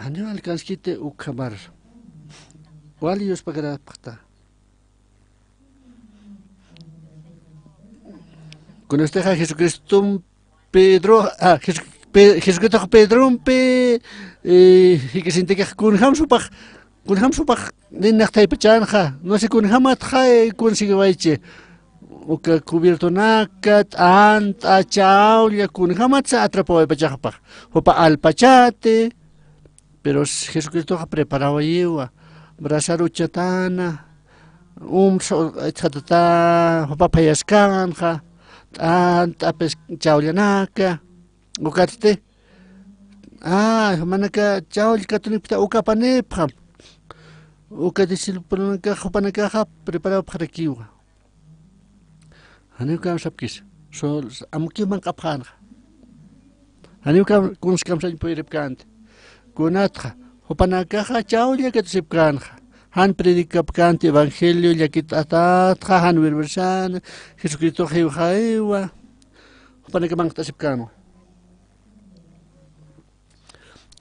Janiw alcanzkiti ukhamar. Wali yuspagarapxta. Kunastixa Jesucristom Pedro, a, Jesu-, Pe-, Jesucristox Pedrompi, eh, jik'isintikix kunjam supax, kunjam supax, ninnax thaypachanxa, no sé kunjamatxa, eh, consiguiwaychi. Uka cubiertonaka, t'ant'a, chawlla, kunjamatsa atrapawaypachaxpax. Jupa alpachati, pero s-, Jesucristoxa preparawayiwa, brazaruchatana, umsa, itxatata, jupa phayaskanxa, t'ant'apis chawllanaka, ukatsti, a, manaka chawll katunipxta uka apanipxam, uka discipulonakax jupanakaxa preparawapxarakiwa. Janiw ukham sapkis, sol, amukiw manq'apxänxa. Janiw ukham kuns kamsañ puyiripkänti. Kunatxa, jupanakaxa chawlla katusipkänxa. Jan predicapkänti evangelio, llakit'atatxa, jan wirwirsana, Jesucristox jiwxayiwa. Jupanakax manq't'asipkänwa.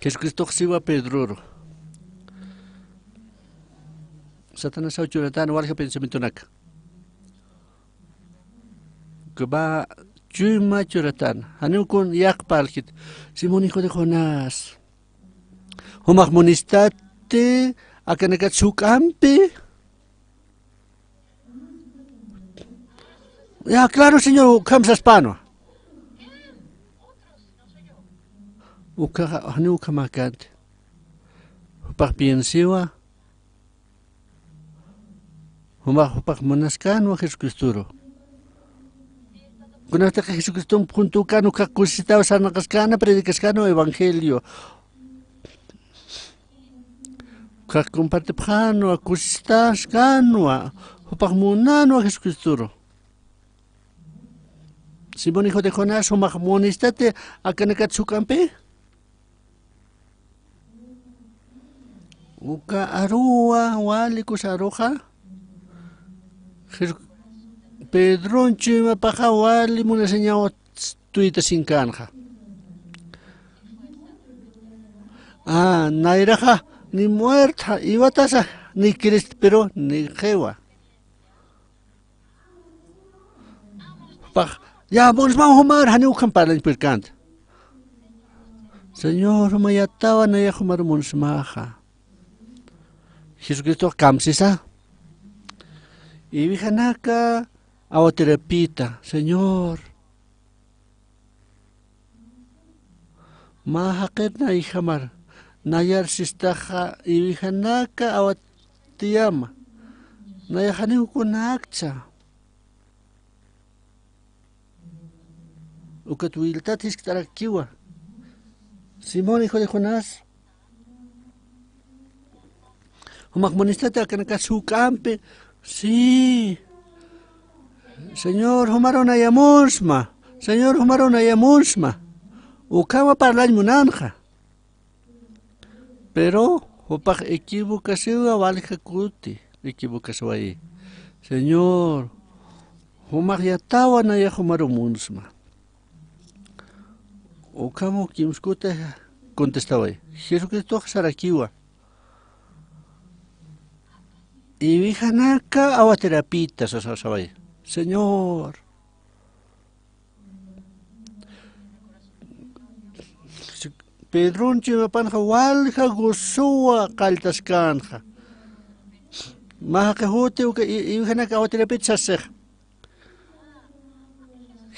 Jesucristox siwa Pedroru. Satanasaw churatan walja pensamientonaka. Ukhama chuyma churatan. Janiw kun yaqpa aljit. Simón hijo de Jonás. Jumax munistati akanakat juk'ampi. Ya, claro, Señor, ukham saspanwa. Ukaxa, janiw ukhamäkänti. Jupax piensiwa. Jumax, jupax munaskanwa Jesucristoru. Kunatix Jesucriston puntukan ukax kusisitaw sarnaqaskanwa, predicaskanwa evangelio. Ukax compartipxänwa, kusistaskanwa, jupax munänwa Jesucristoru. Simón hijo de Jonás, jumax munistati akanakat juk'ampi. Uka aruwa, wali kusa aruxa. Jes-, Pedron chuymapaxa wali munasiñaw tuytasinkänxa. Ah, nayraxa ni muerta, iwatasa ni Cristo, pero ni qhiwa. Jupax, ya, munsmaw jumar, janiw ukham parlañ purkänti. Señor, juma yatawa, nayax jumar munsmaxa. Jesucristox kamsisa. Iwijanaka awatirapita, Señor. Mä jaqir nayjamar, nayar sistaxa iwijanaka awatiyama. Nayax janiw kunäkcha. Ukat wiltat jiskt'arakiwa. Simón hijo de Jonás. Jumax munistati akanakas juk'ampi. Sí. Señor, jumaru nayamunsma. Señor, jumaru nayamunsma. Ukhama parlañ munanxa. Pero jupax equivocasiwa, walja kuti equivocasiwayi. Señor, jumax yatawa, nayax jumaru munsma. Ukham kimskuti contestaway. Jesucristox sarakiwa. Iwijanaka awatirapita sasaway. Señor. Pedron chuymapanxa walja gozowa qalltaskänxa. Mä jaqi juti uka i-, iwijanaka awatirapita sasixa.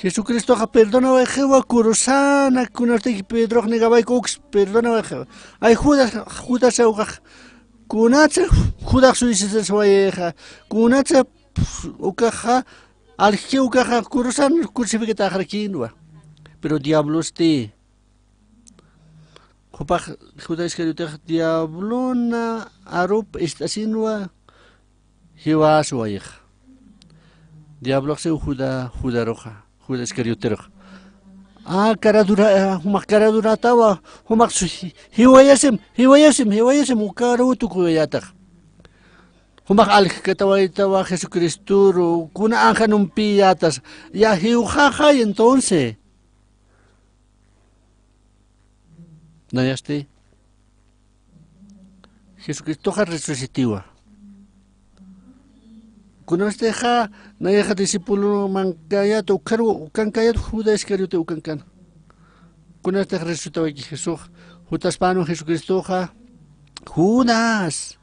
Jesucristoxa perdonawayxiwa, kurusana, kunatix Pedrox negawayku uks perdonawayxiwa. Ay Judas, Judas ukax, kunatsa Judas suicidarsawayixa, kunatsa ukaxa, aljki ukaxa, kurusan crucificatäxarakinwa. Pero diablosti. Jupax Judas Iscariotex diablona arup ist'asinwa, jiwaswayixa. Diabloxsiw Juda, Judaruxa, Judas Iscarioteruxa. Ah, caradura, ah, jumax caraduratawa, jumax su-, ji-, jiwayasim, jiwayasim, jiwayasim, ukaru tukuyatax. Jumax aljkatawaytawa Jesucristoru, kuna anjanumpi yatas, ya jiwxaxay entonces. Nayasti, Jesucristoxa resucitiwa. Kunanastixa, nayaxa discipulomankayat, ukharu, ukankayat, Judas Iscariote ukankan. Kunanastix resucitawayki Jesús, jutaspanwa Jesucristoxa, Judas.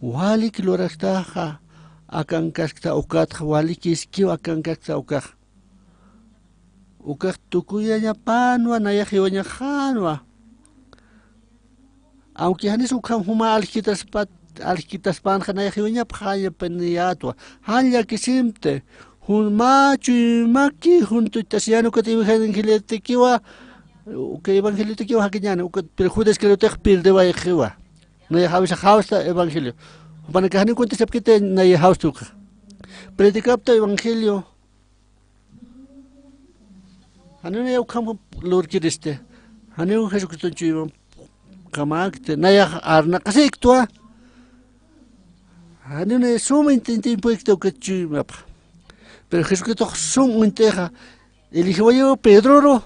Walik lurasktaxa, akankaskta ukatxa, walikiskiw akankaskta ukax. Ukax tukuyañapanwa, nayax jiwañaxänwa. Aunque janis ukham juma aljkitaspat, aljkitaspanxa nayax jiwañapxañapaniyätwa. Jan llakisimti, jun mä chuymaki, jun tucht'asiyän ukat evangeliotakiwa, uka evangeliotakiwa jakiñäni, ukat, pero Judas Iscariotex pirdewayxiwa. Nayax jawisa jawsta evangelio. Jupanakax janiw contestapkiti nayax jawsta ukax. Predicapta evangelio. Janiw nayax ukham lurkiristi. Janiw Jesucriston chuyman kamäkti. Nayax arnaqasiktwa. Janiw nayax sum int'int'impuykti uka chuymapxa. Pero Jesucristox sum uñt'ixa. Eligiwayiw Pedroru.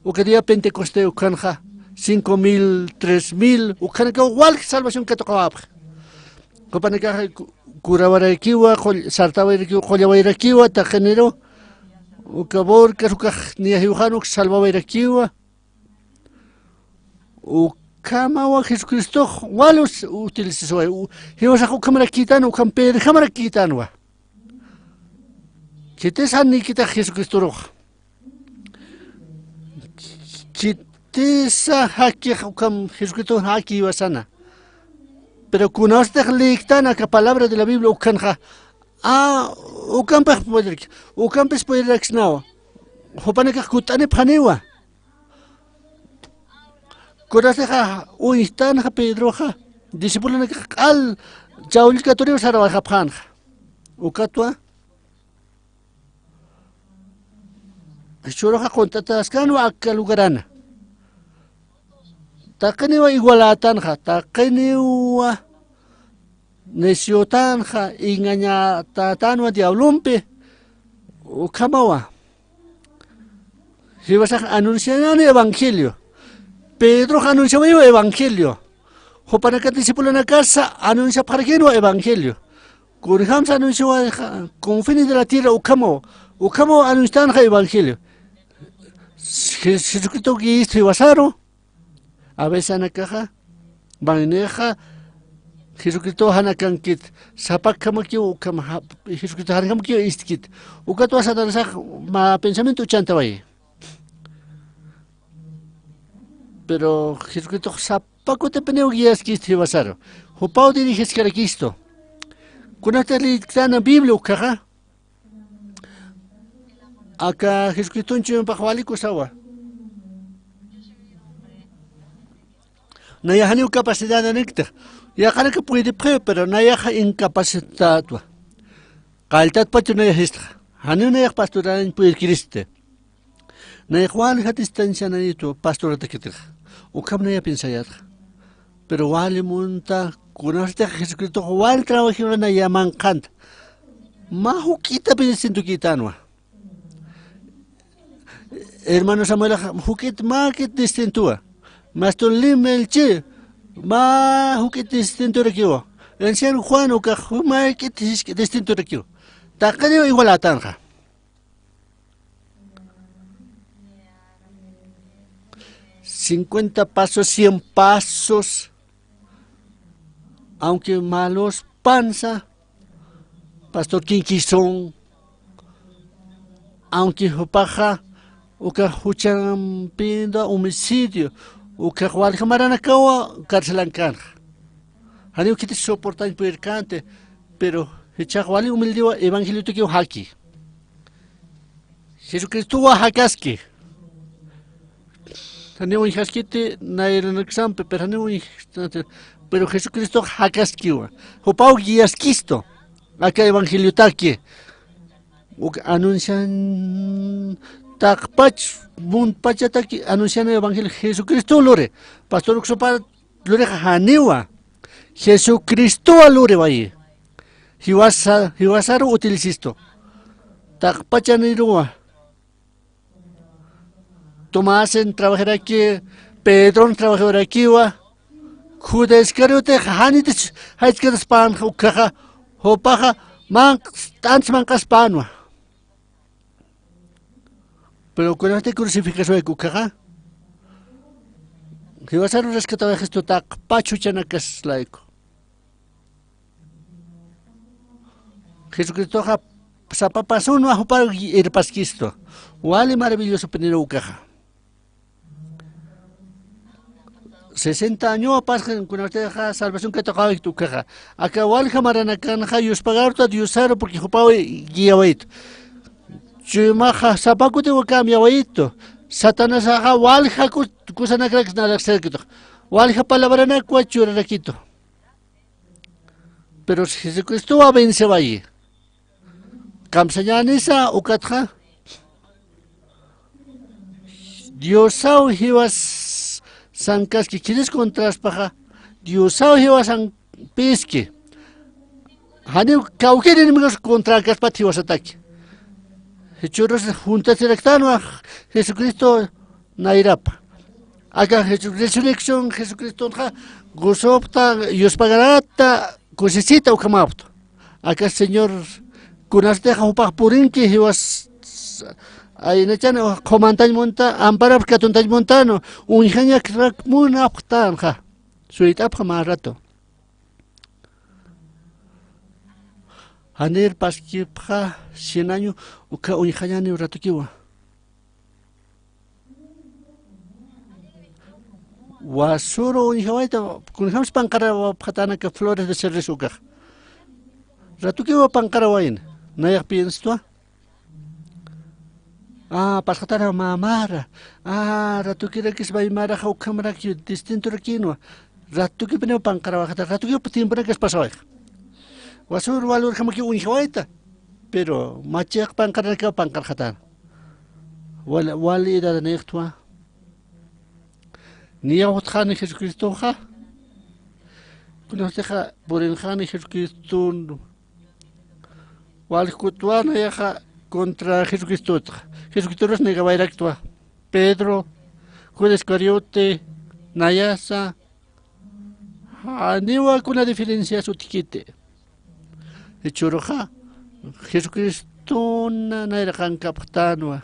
Uka día Pentecoste ukhanxa cinco mil, tres mil, ukhanakaw walja salvación katuqawapxi. Jupanakaxa ku-, kurawarakiwa, qull-, sartawayrakiwa, qullawayrakiwa, taqiniru, uka Borcas, ukax niya jiwxan uk salvawayrakiwa. Ukhamawa Jesucristox wal us-, utilizasiway. U-, jiwasax ukhamarakïtan, ukham Pedrojamarakïtanwa. Khitis jan niykitax Jesucristorux. Khitisa jakix ukham Jesucristo jaki jiwasana. Pero kunawstix lïktana aka palabra de la Biblia ukhanxa. A, ukampix pudirki, ukampis pudirraksnawa. Jupanakax kutt'anipxaniwa. Kunawstixa uñjtanxa Pedroxa, discipulonakax q'al chawllkaturiw sarawayxapxänxa. Ukatwa. Jichhüruxa qunt'ataskanwa aka lugarana. Taqiniwa igualätanxa, taqiniwa neciotanxa, engañatätanwa diablompi, ukhamawa. Jiwasax anuncianani evangelio. Pedrox anunciawayiwa evangelio. Jupanaka discipulonakasa anunciapxarakinwa evangelio. Kunjamsa anunciawayxa, confines de la tierra ukhamaw, ukhamaw anuncitanxa evangelio. Je-, Jesucristo guiyistu jiwasaru, a veces anakaxa, maynixa, Jesucristo janakankit, sapakjamakiw ukham ja-, Jesucristo janakjamakiw istkit. Ukatwa Satanasax mä pensamiento uchantawayi. Pero Jesucristox sapa kutipiniw guiaskist jiwasaru. Jupaw dirigiskarakistu. Kunatix lïktana Biblia ukhaxa. Aka Jesucriston chuymapax wali kusawa. Nayax janiw capacidad aniktix. Yaqhanaka puydipxiw, pero nayaxa incapacitadwa. Qalltatpachu nayax istxa. Janiw nayax pastorañ puydkiristi. Nayax walja distancianayitwa pastoratakitix. Ukham naya piensayatxa. Pero wali munta, kunasatix Jesucristox wal trabajiwa nayax manqhanta. Mä juk'itapin distintukïtanwa. Hermano Samuelax juk'it mäk'it distintuwa. Pastor Lim Melchi, mä juk'it distinturakiwa. Anciano Juan ukax mäk'it jisk'it distinturakiwa. Taqiniw igualätanxa. Cincuenta pasos, cien pasos, aunque malos pansa, pastor Kinkison, aunque jupaxa uka juchampinda homicidio, uka walja maranakawa carcelankanxa. Janiw khitis soportañ purirkänti, pero jichhax wali humildewa evangeliotakiw jaki. Jesucristowa jakaski. Janiw uñjaskiti nayranaksampi, pero janiw uñj-, pero Jesucristox jakaskiwa. Jupaw guiaskistu. Aka evangeliotaki. Uk anuncian taqpach, munpachataki anuncian evangelio Jesucristo luri. Pastor uksupa lurixa janiwa. Jesucristowa luriwayi. Jiwasa, jiwasaru utilizistu. Taqpachaniruwa. Tomasen trabajiraki, Pedron trabajirakiwa. Judas Iscariotix janitis jaychkataspan ukhaxa, jupaxa manq'as, t'antas manq'aspänwa. Pero kunasti crucificaswayki ukhaxa, jiwasaru rescatawayxistu taqpach juchanakas layku. Jesucristoxa sapa pasunwa jupar irpaskistu. Wali maravillosopiniru ukaxa. Sesenta añowa pasxan kunatixa salvación katuqawaykitu ukaxa. Aka walja maranakanxa yuspagarta Diosaru porque jupaw guiawaytu. Chuymaxa sapa kutiwa cambiawaytu. Satanasaxa walja ku-, kusanakrak naraksarkitu. Walja palabranakwa churarakitu. Pero Jesucristowa vencewayi. Kamsañänisa ukatxa. Diosaw jiwasankaski, khitis contraspaxa, Diosaw jiwasanpiski. Janiw kawkïr enemigos contrakaspat jiwasataki. Jichhürus juntasiraktänwa Jesucristo nayrapa. Aka Jesu-, resurrección Jesucristonxa gusupxta, yuspagarata, kusisita ukhamapxta. Aka Señor kunasatixa jupax purinki jiwas aynachan qhumantañ munta, amparapx katuntañ muntan, uñjañakrak munapxtanxa. Suyt'apxa mä rato. Janir paskipxa cien año ukha uñjañäniw ratukiwa. Wasuru uñjawayta, kunjams panqarawapxatänaka Flores de Cerrés ukax. Ratukiwa panqarawayna, nayax pienstwa. Ah, pasxatara mä mara. Ah, ratukirakis may maraxa ukhamrak distintorakinwa. Ratukipiniw panqarawayxatara, ratukiw tiemponakas pasawayxa. Wasur walurjamakiw uñjawayta. Pero machax panqaranakaw panqarxatara. Wal, wal edadnïxtwa. Niyaw jutxani Jesucristoxa. Kunatixa purinxani Jesucriston. Walkutwa nayaxa contra Jesucristotxa. Jesucristorus negawayraktwa. Pedro, Judas Iscariote, nayasa. Janiwa kuna diferencias utjkiti. Jichhüruxa Jesucristona nayraqankapxtänwa.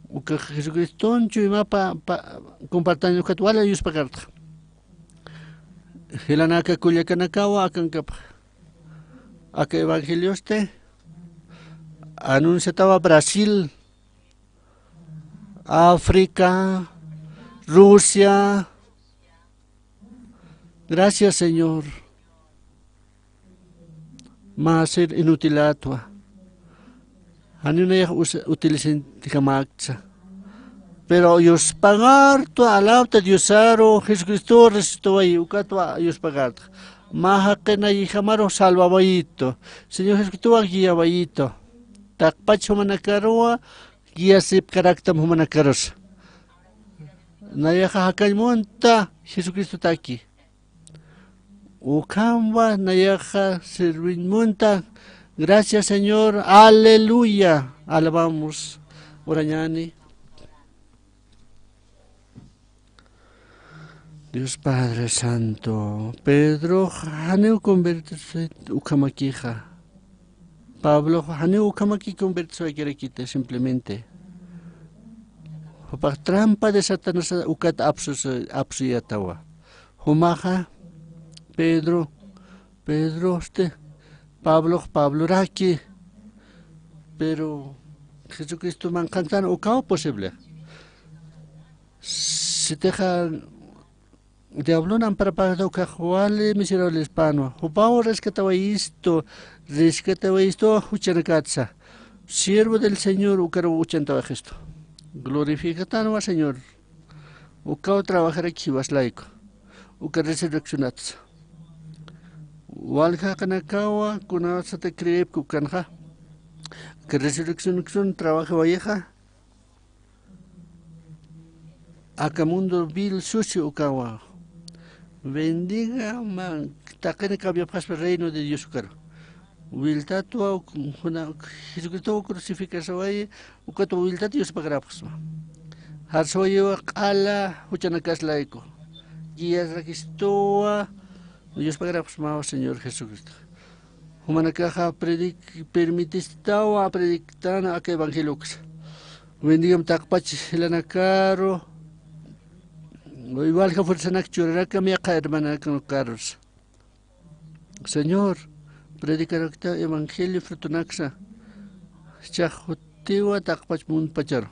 Uka Jesucriston chuymapa pa, compartañ ukat wali yuspagartxa. Jilanaka kullakanakawa akankapxa. Aka evangeliosti anunciatawa Brasil, África, Rusia. Gracias, Señor. Mä ser inutilätwa. Janiw nayax usa, utilisintijamäkta. Pero yuspagartwa, alabta Diosaru, Jesucristo resucitawayi, ukatwa yuspagartxa. Mä jaqinayjamaru salvawayitu. Señor Jesucristowa guiawayitu. Taqpach jumanakaruwa guiasipkaraktam jumanakarusa. Nayaxa jakañ munta Jesucristotaki. Ukhamwa nayaxa serviñ munta. Gracias, Señor. Aleluya. Alabamos. Urañäni. Dios Padre Santo, Pedrox janiw convertirse ukhamakixa. Pablox janiw ukhamaki convertirse wakirakiti simplemente. Jupax trampa de Satanás ukat apsus, apsuyatawa. Jumaxa Pedro, Pedrosti, Pablox Pabloraki, pero Jesucristo manqhantan ukaw posible. Sitixa diablon amparapäkta ukax wali miserablespanwa. Jupaw rescatawayistu, rescatawayistu juchanakatsa. Siervo del Señor ukaruw uchantawayistu. Glorificatanwa Señor. Ukaw trabajaraki jiwas layku. Uka resurreccionatsa. Walja jaqinakawa kunasata creepki ukanxa. Uka resurreccionksun trabajawayixa. Aka mundo vil sucio ukawa. Bendiga mä taqini cambiapxaspa reino de Dios ukaru. Wiltatwa uk-, juna-, Jesucristowa crucificasawayi, ukatwa wiltat yuspagarapxsma. Jarsawayiwa q'ala juchanakas layku. Guiasrakistuwa yuspagarapxsmawa Señor Jesucristo. Jumanakaxa predic-, permitistawa predictan aka evangelioks. Bendigam taqpach jilanakaru, igualja fuerzanak churarakam yaqha hermanakarus. Señor, predicarakta evangelio frutonaksa, jichhax jutiwa taqpach munpacharu.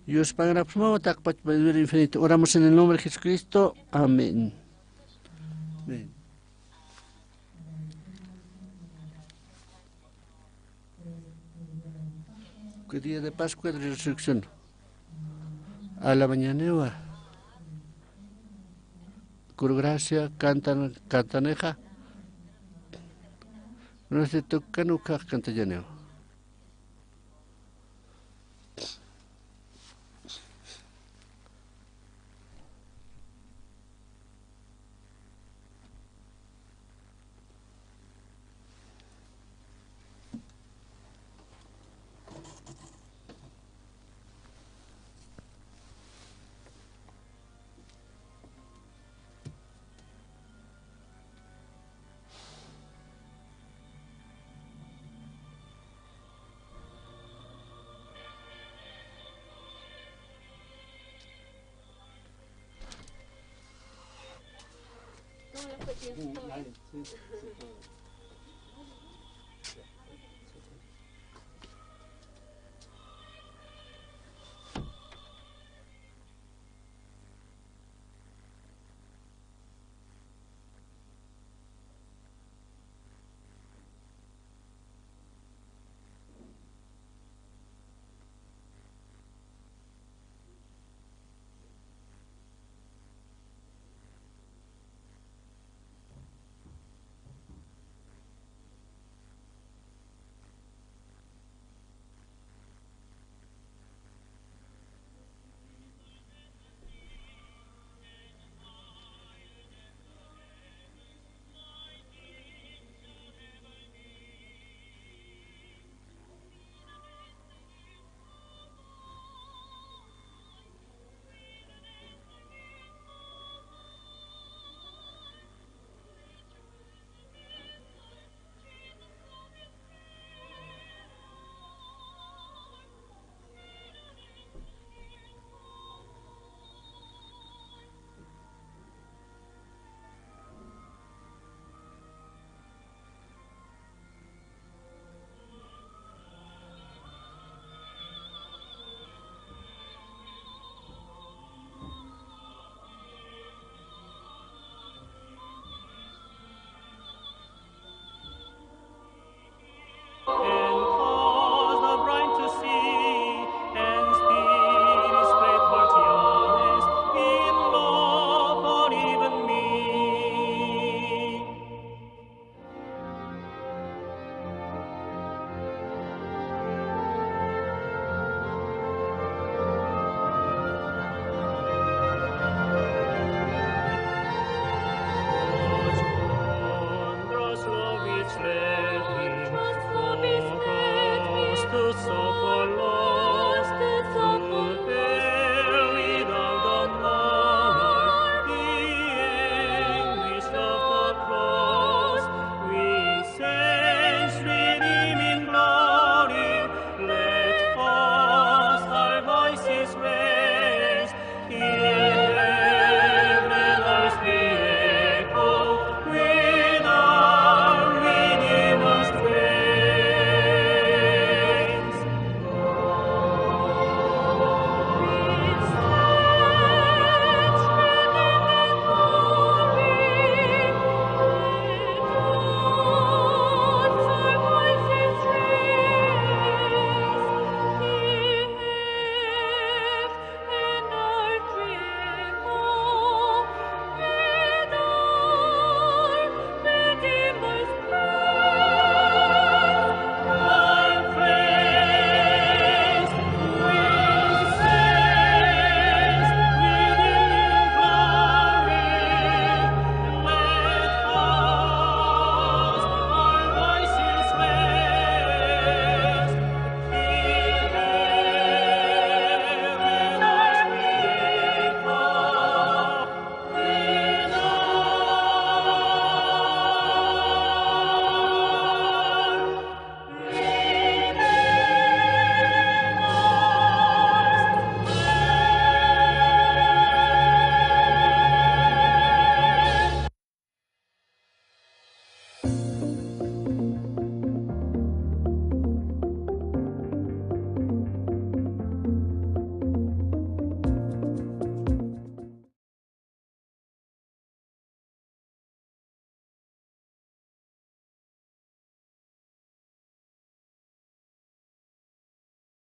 Yuspagarapxsmawa taqpach mayor infinito. Oramos en el nombre de Jesucristo. Amén. Amén. Qué día de Pascua de Resurrección. A la mañaniwa. Coro Gracia cantan, cantanixa. No sé, tocan ukax cantañaniwa. Ujú, ya, ya, sí, sí, sí.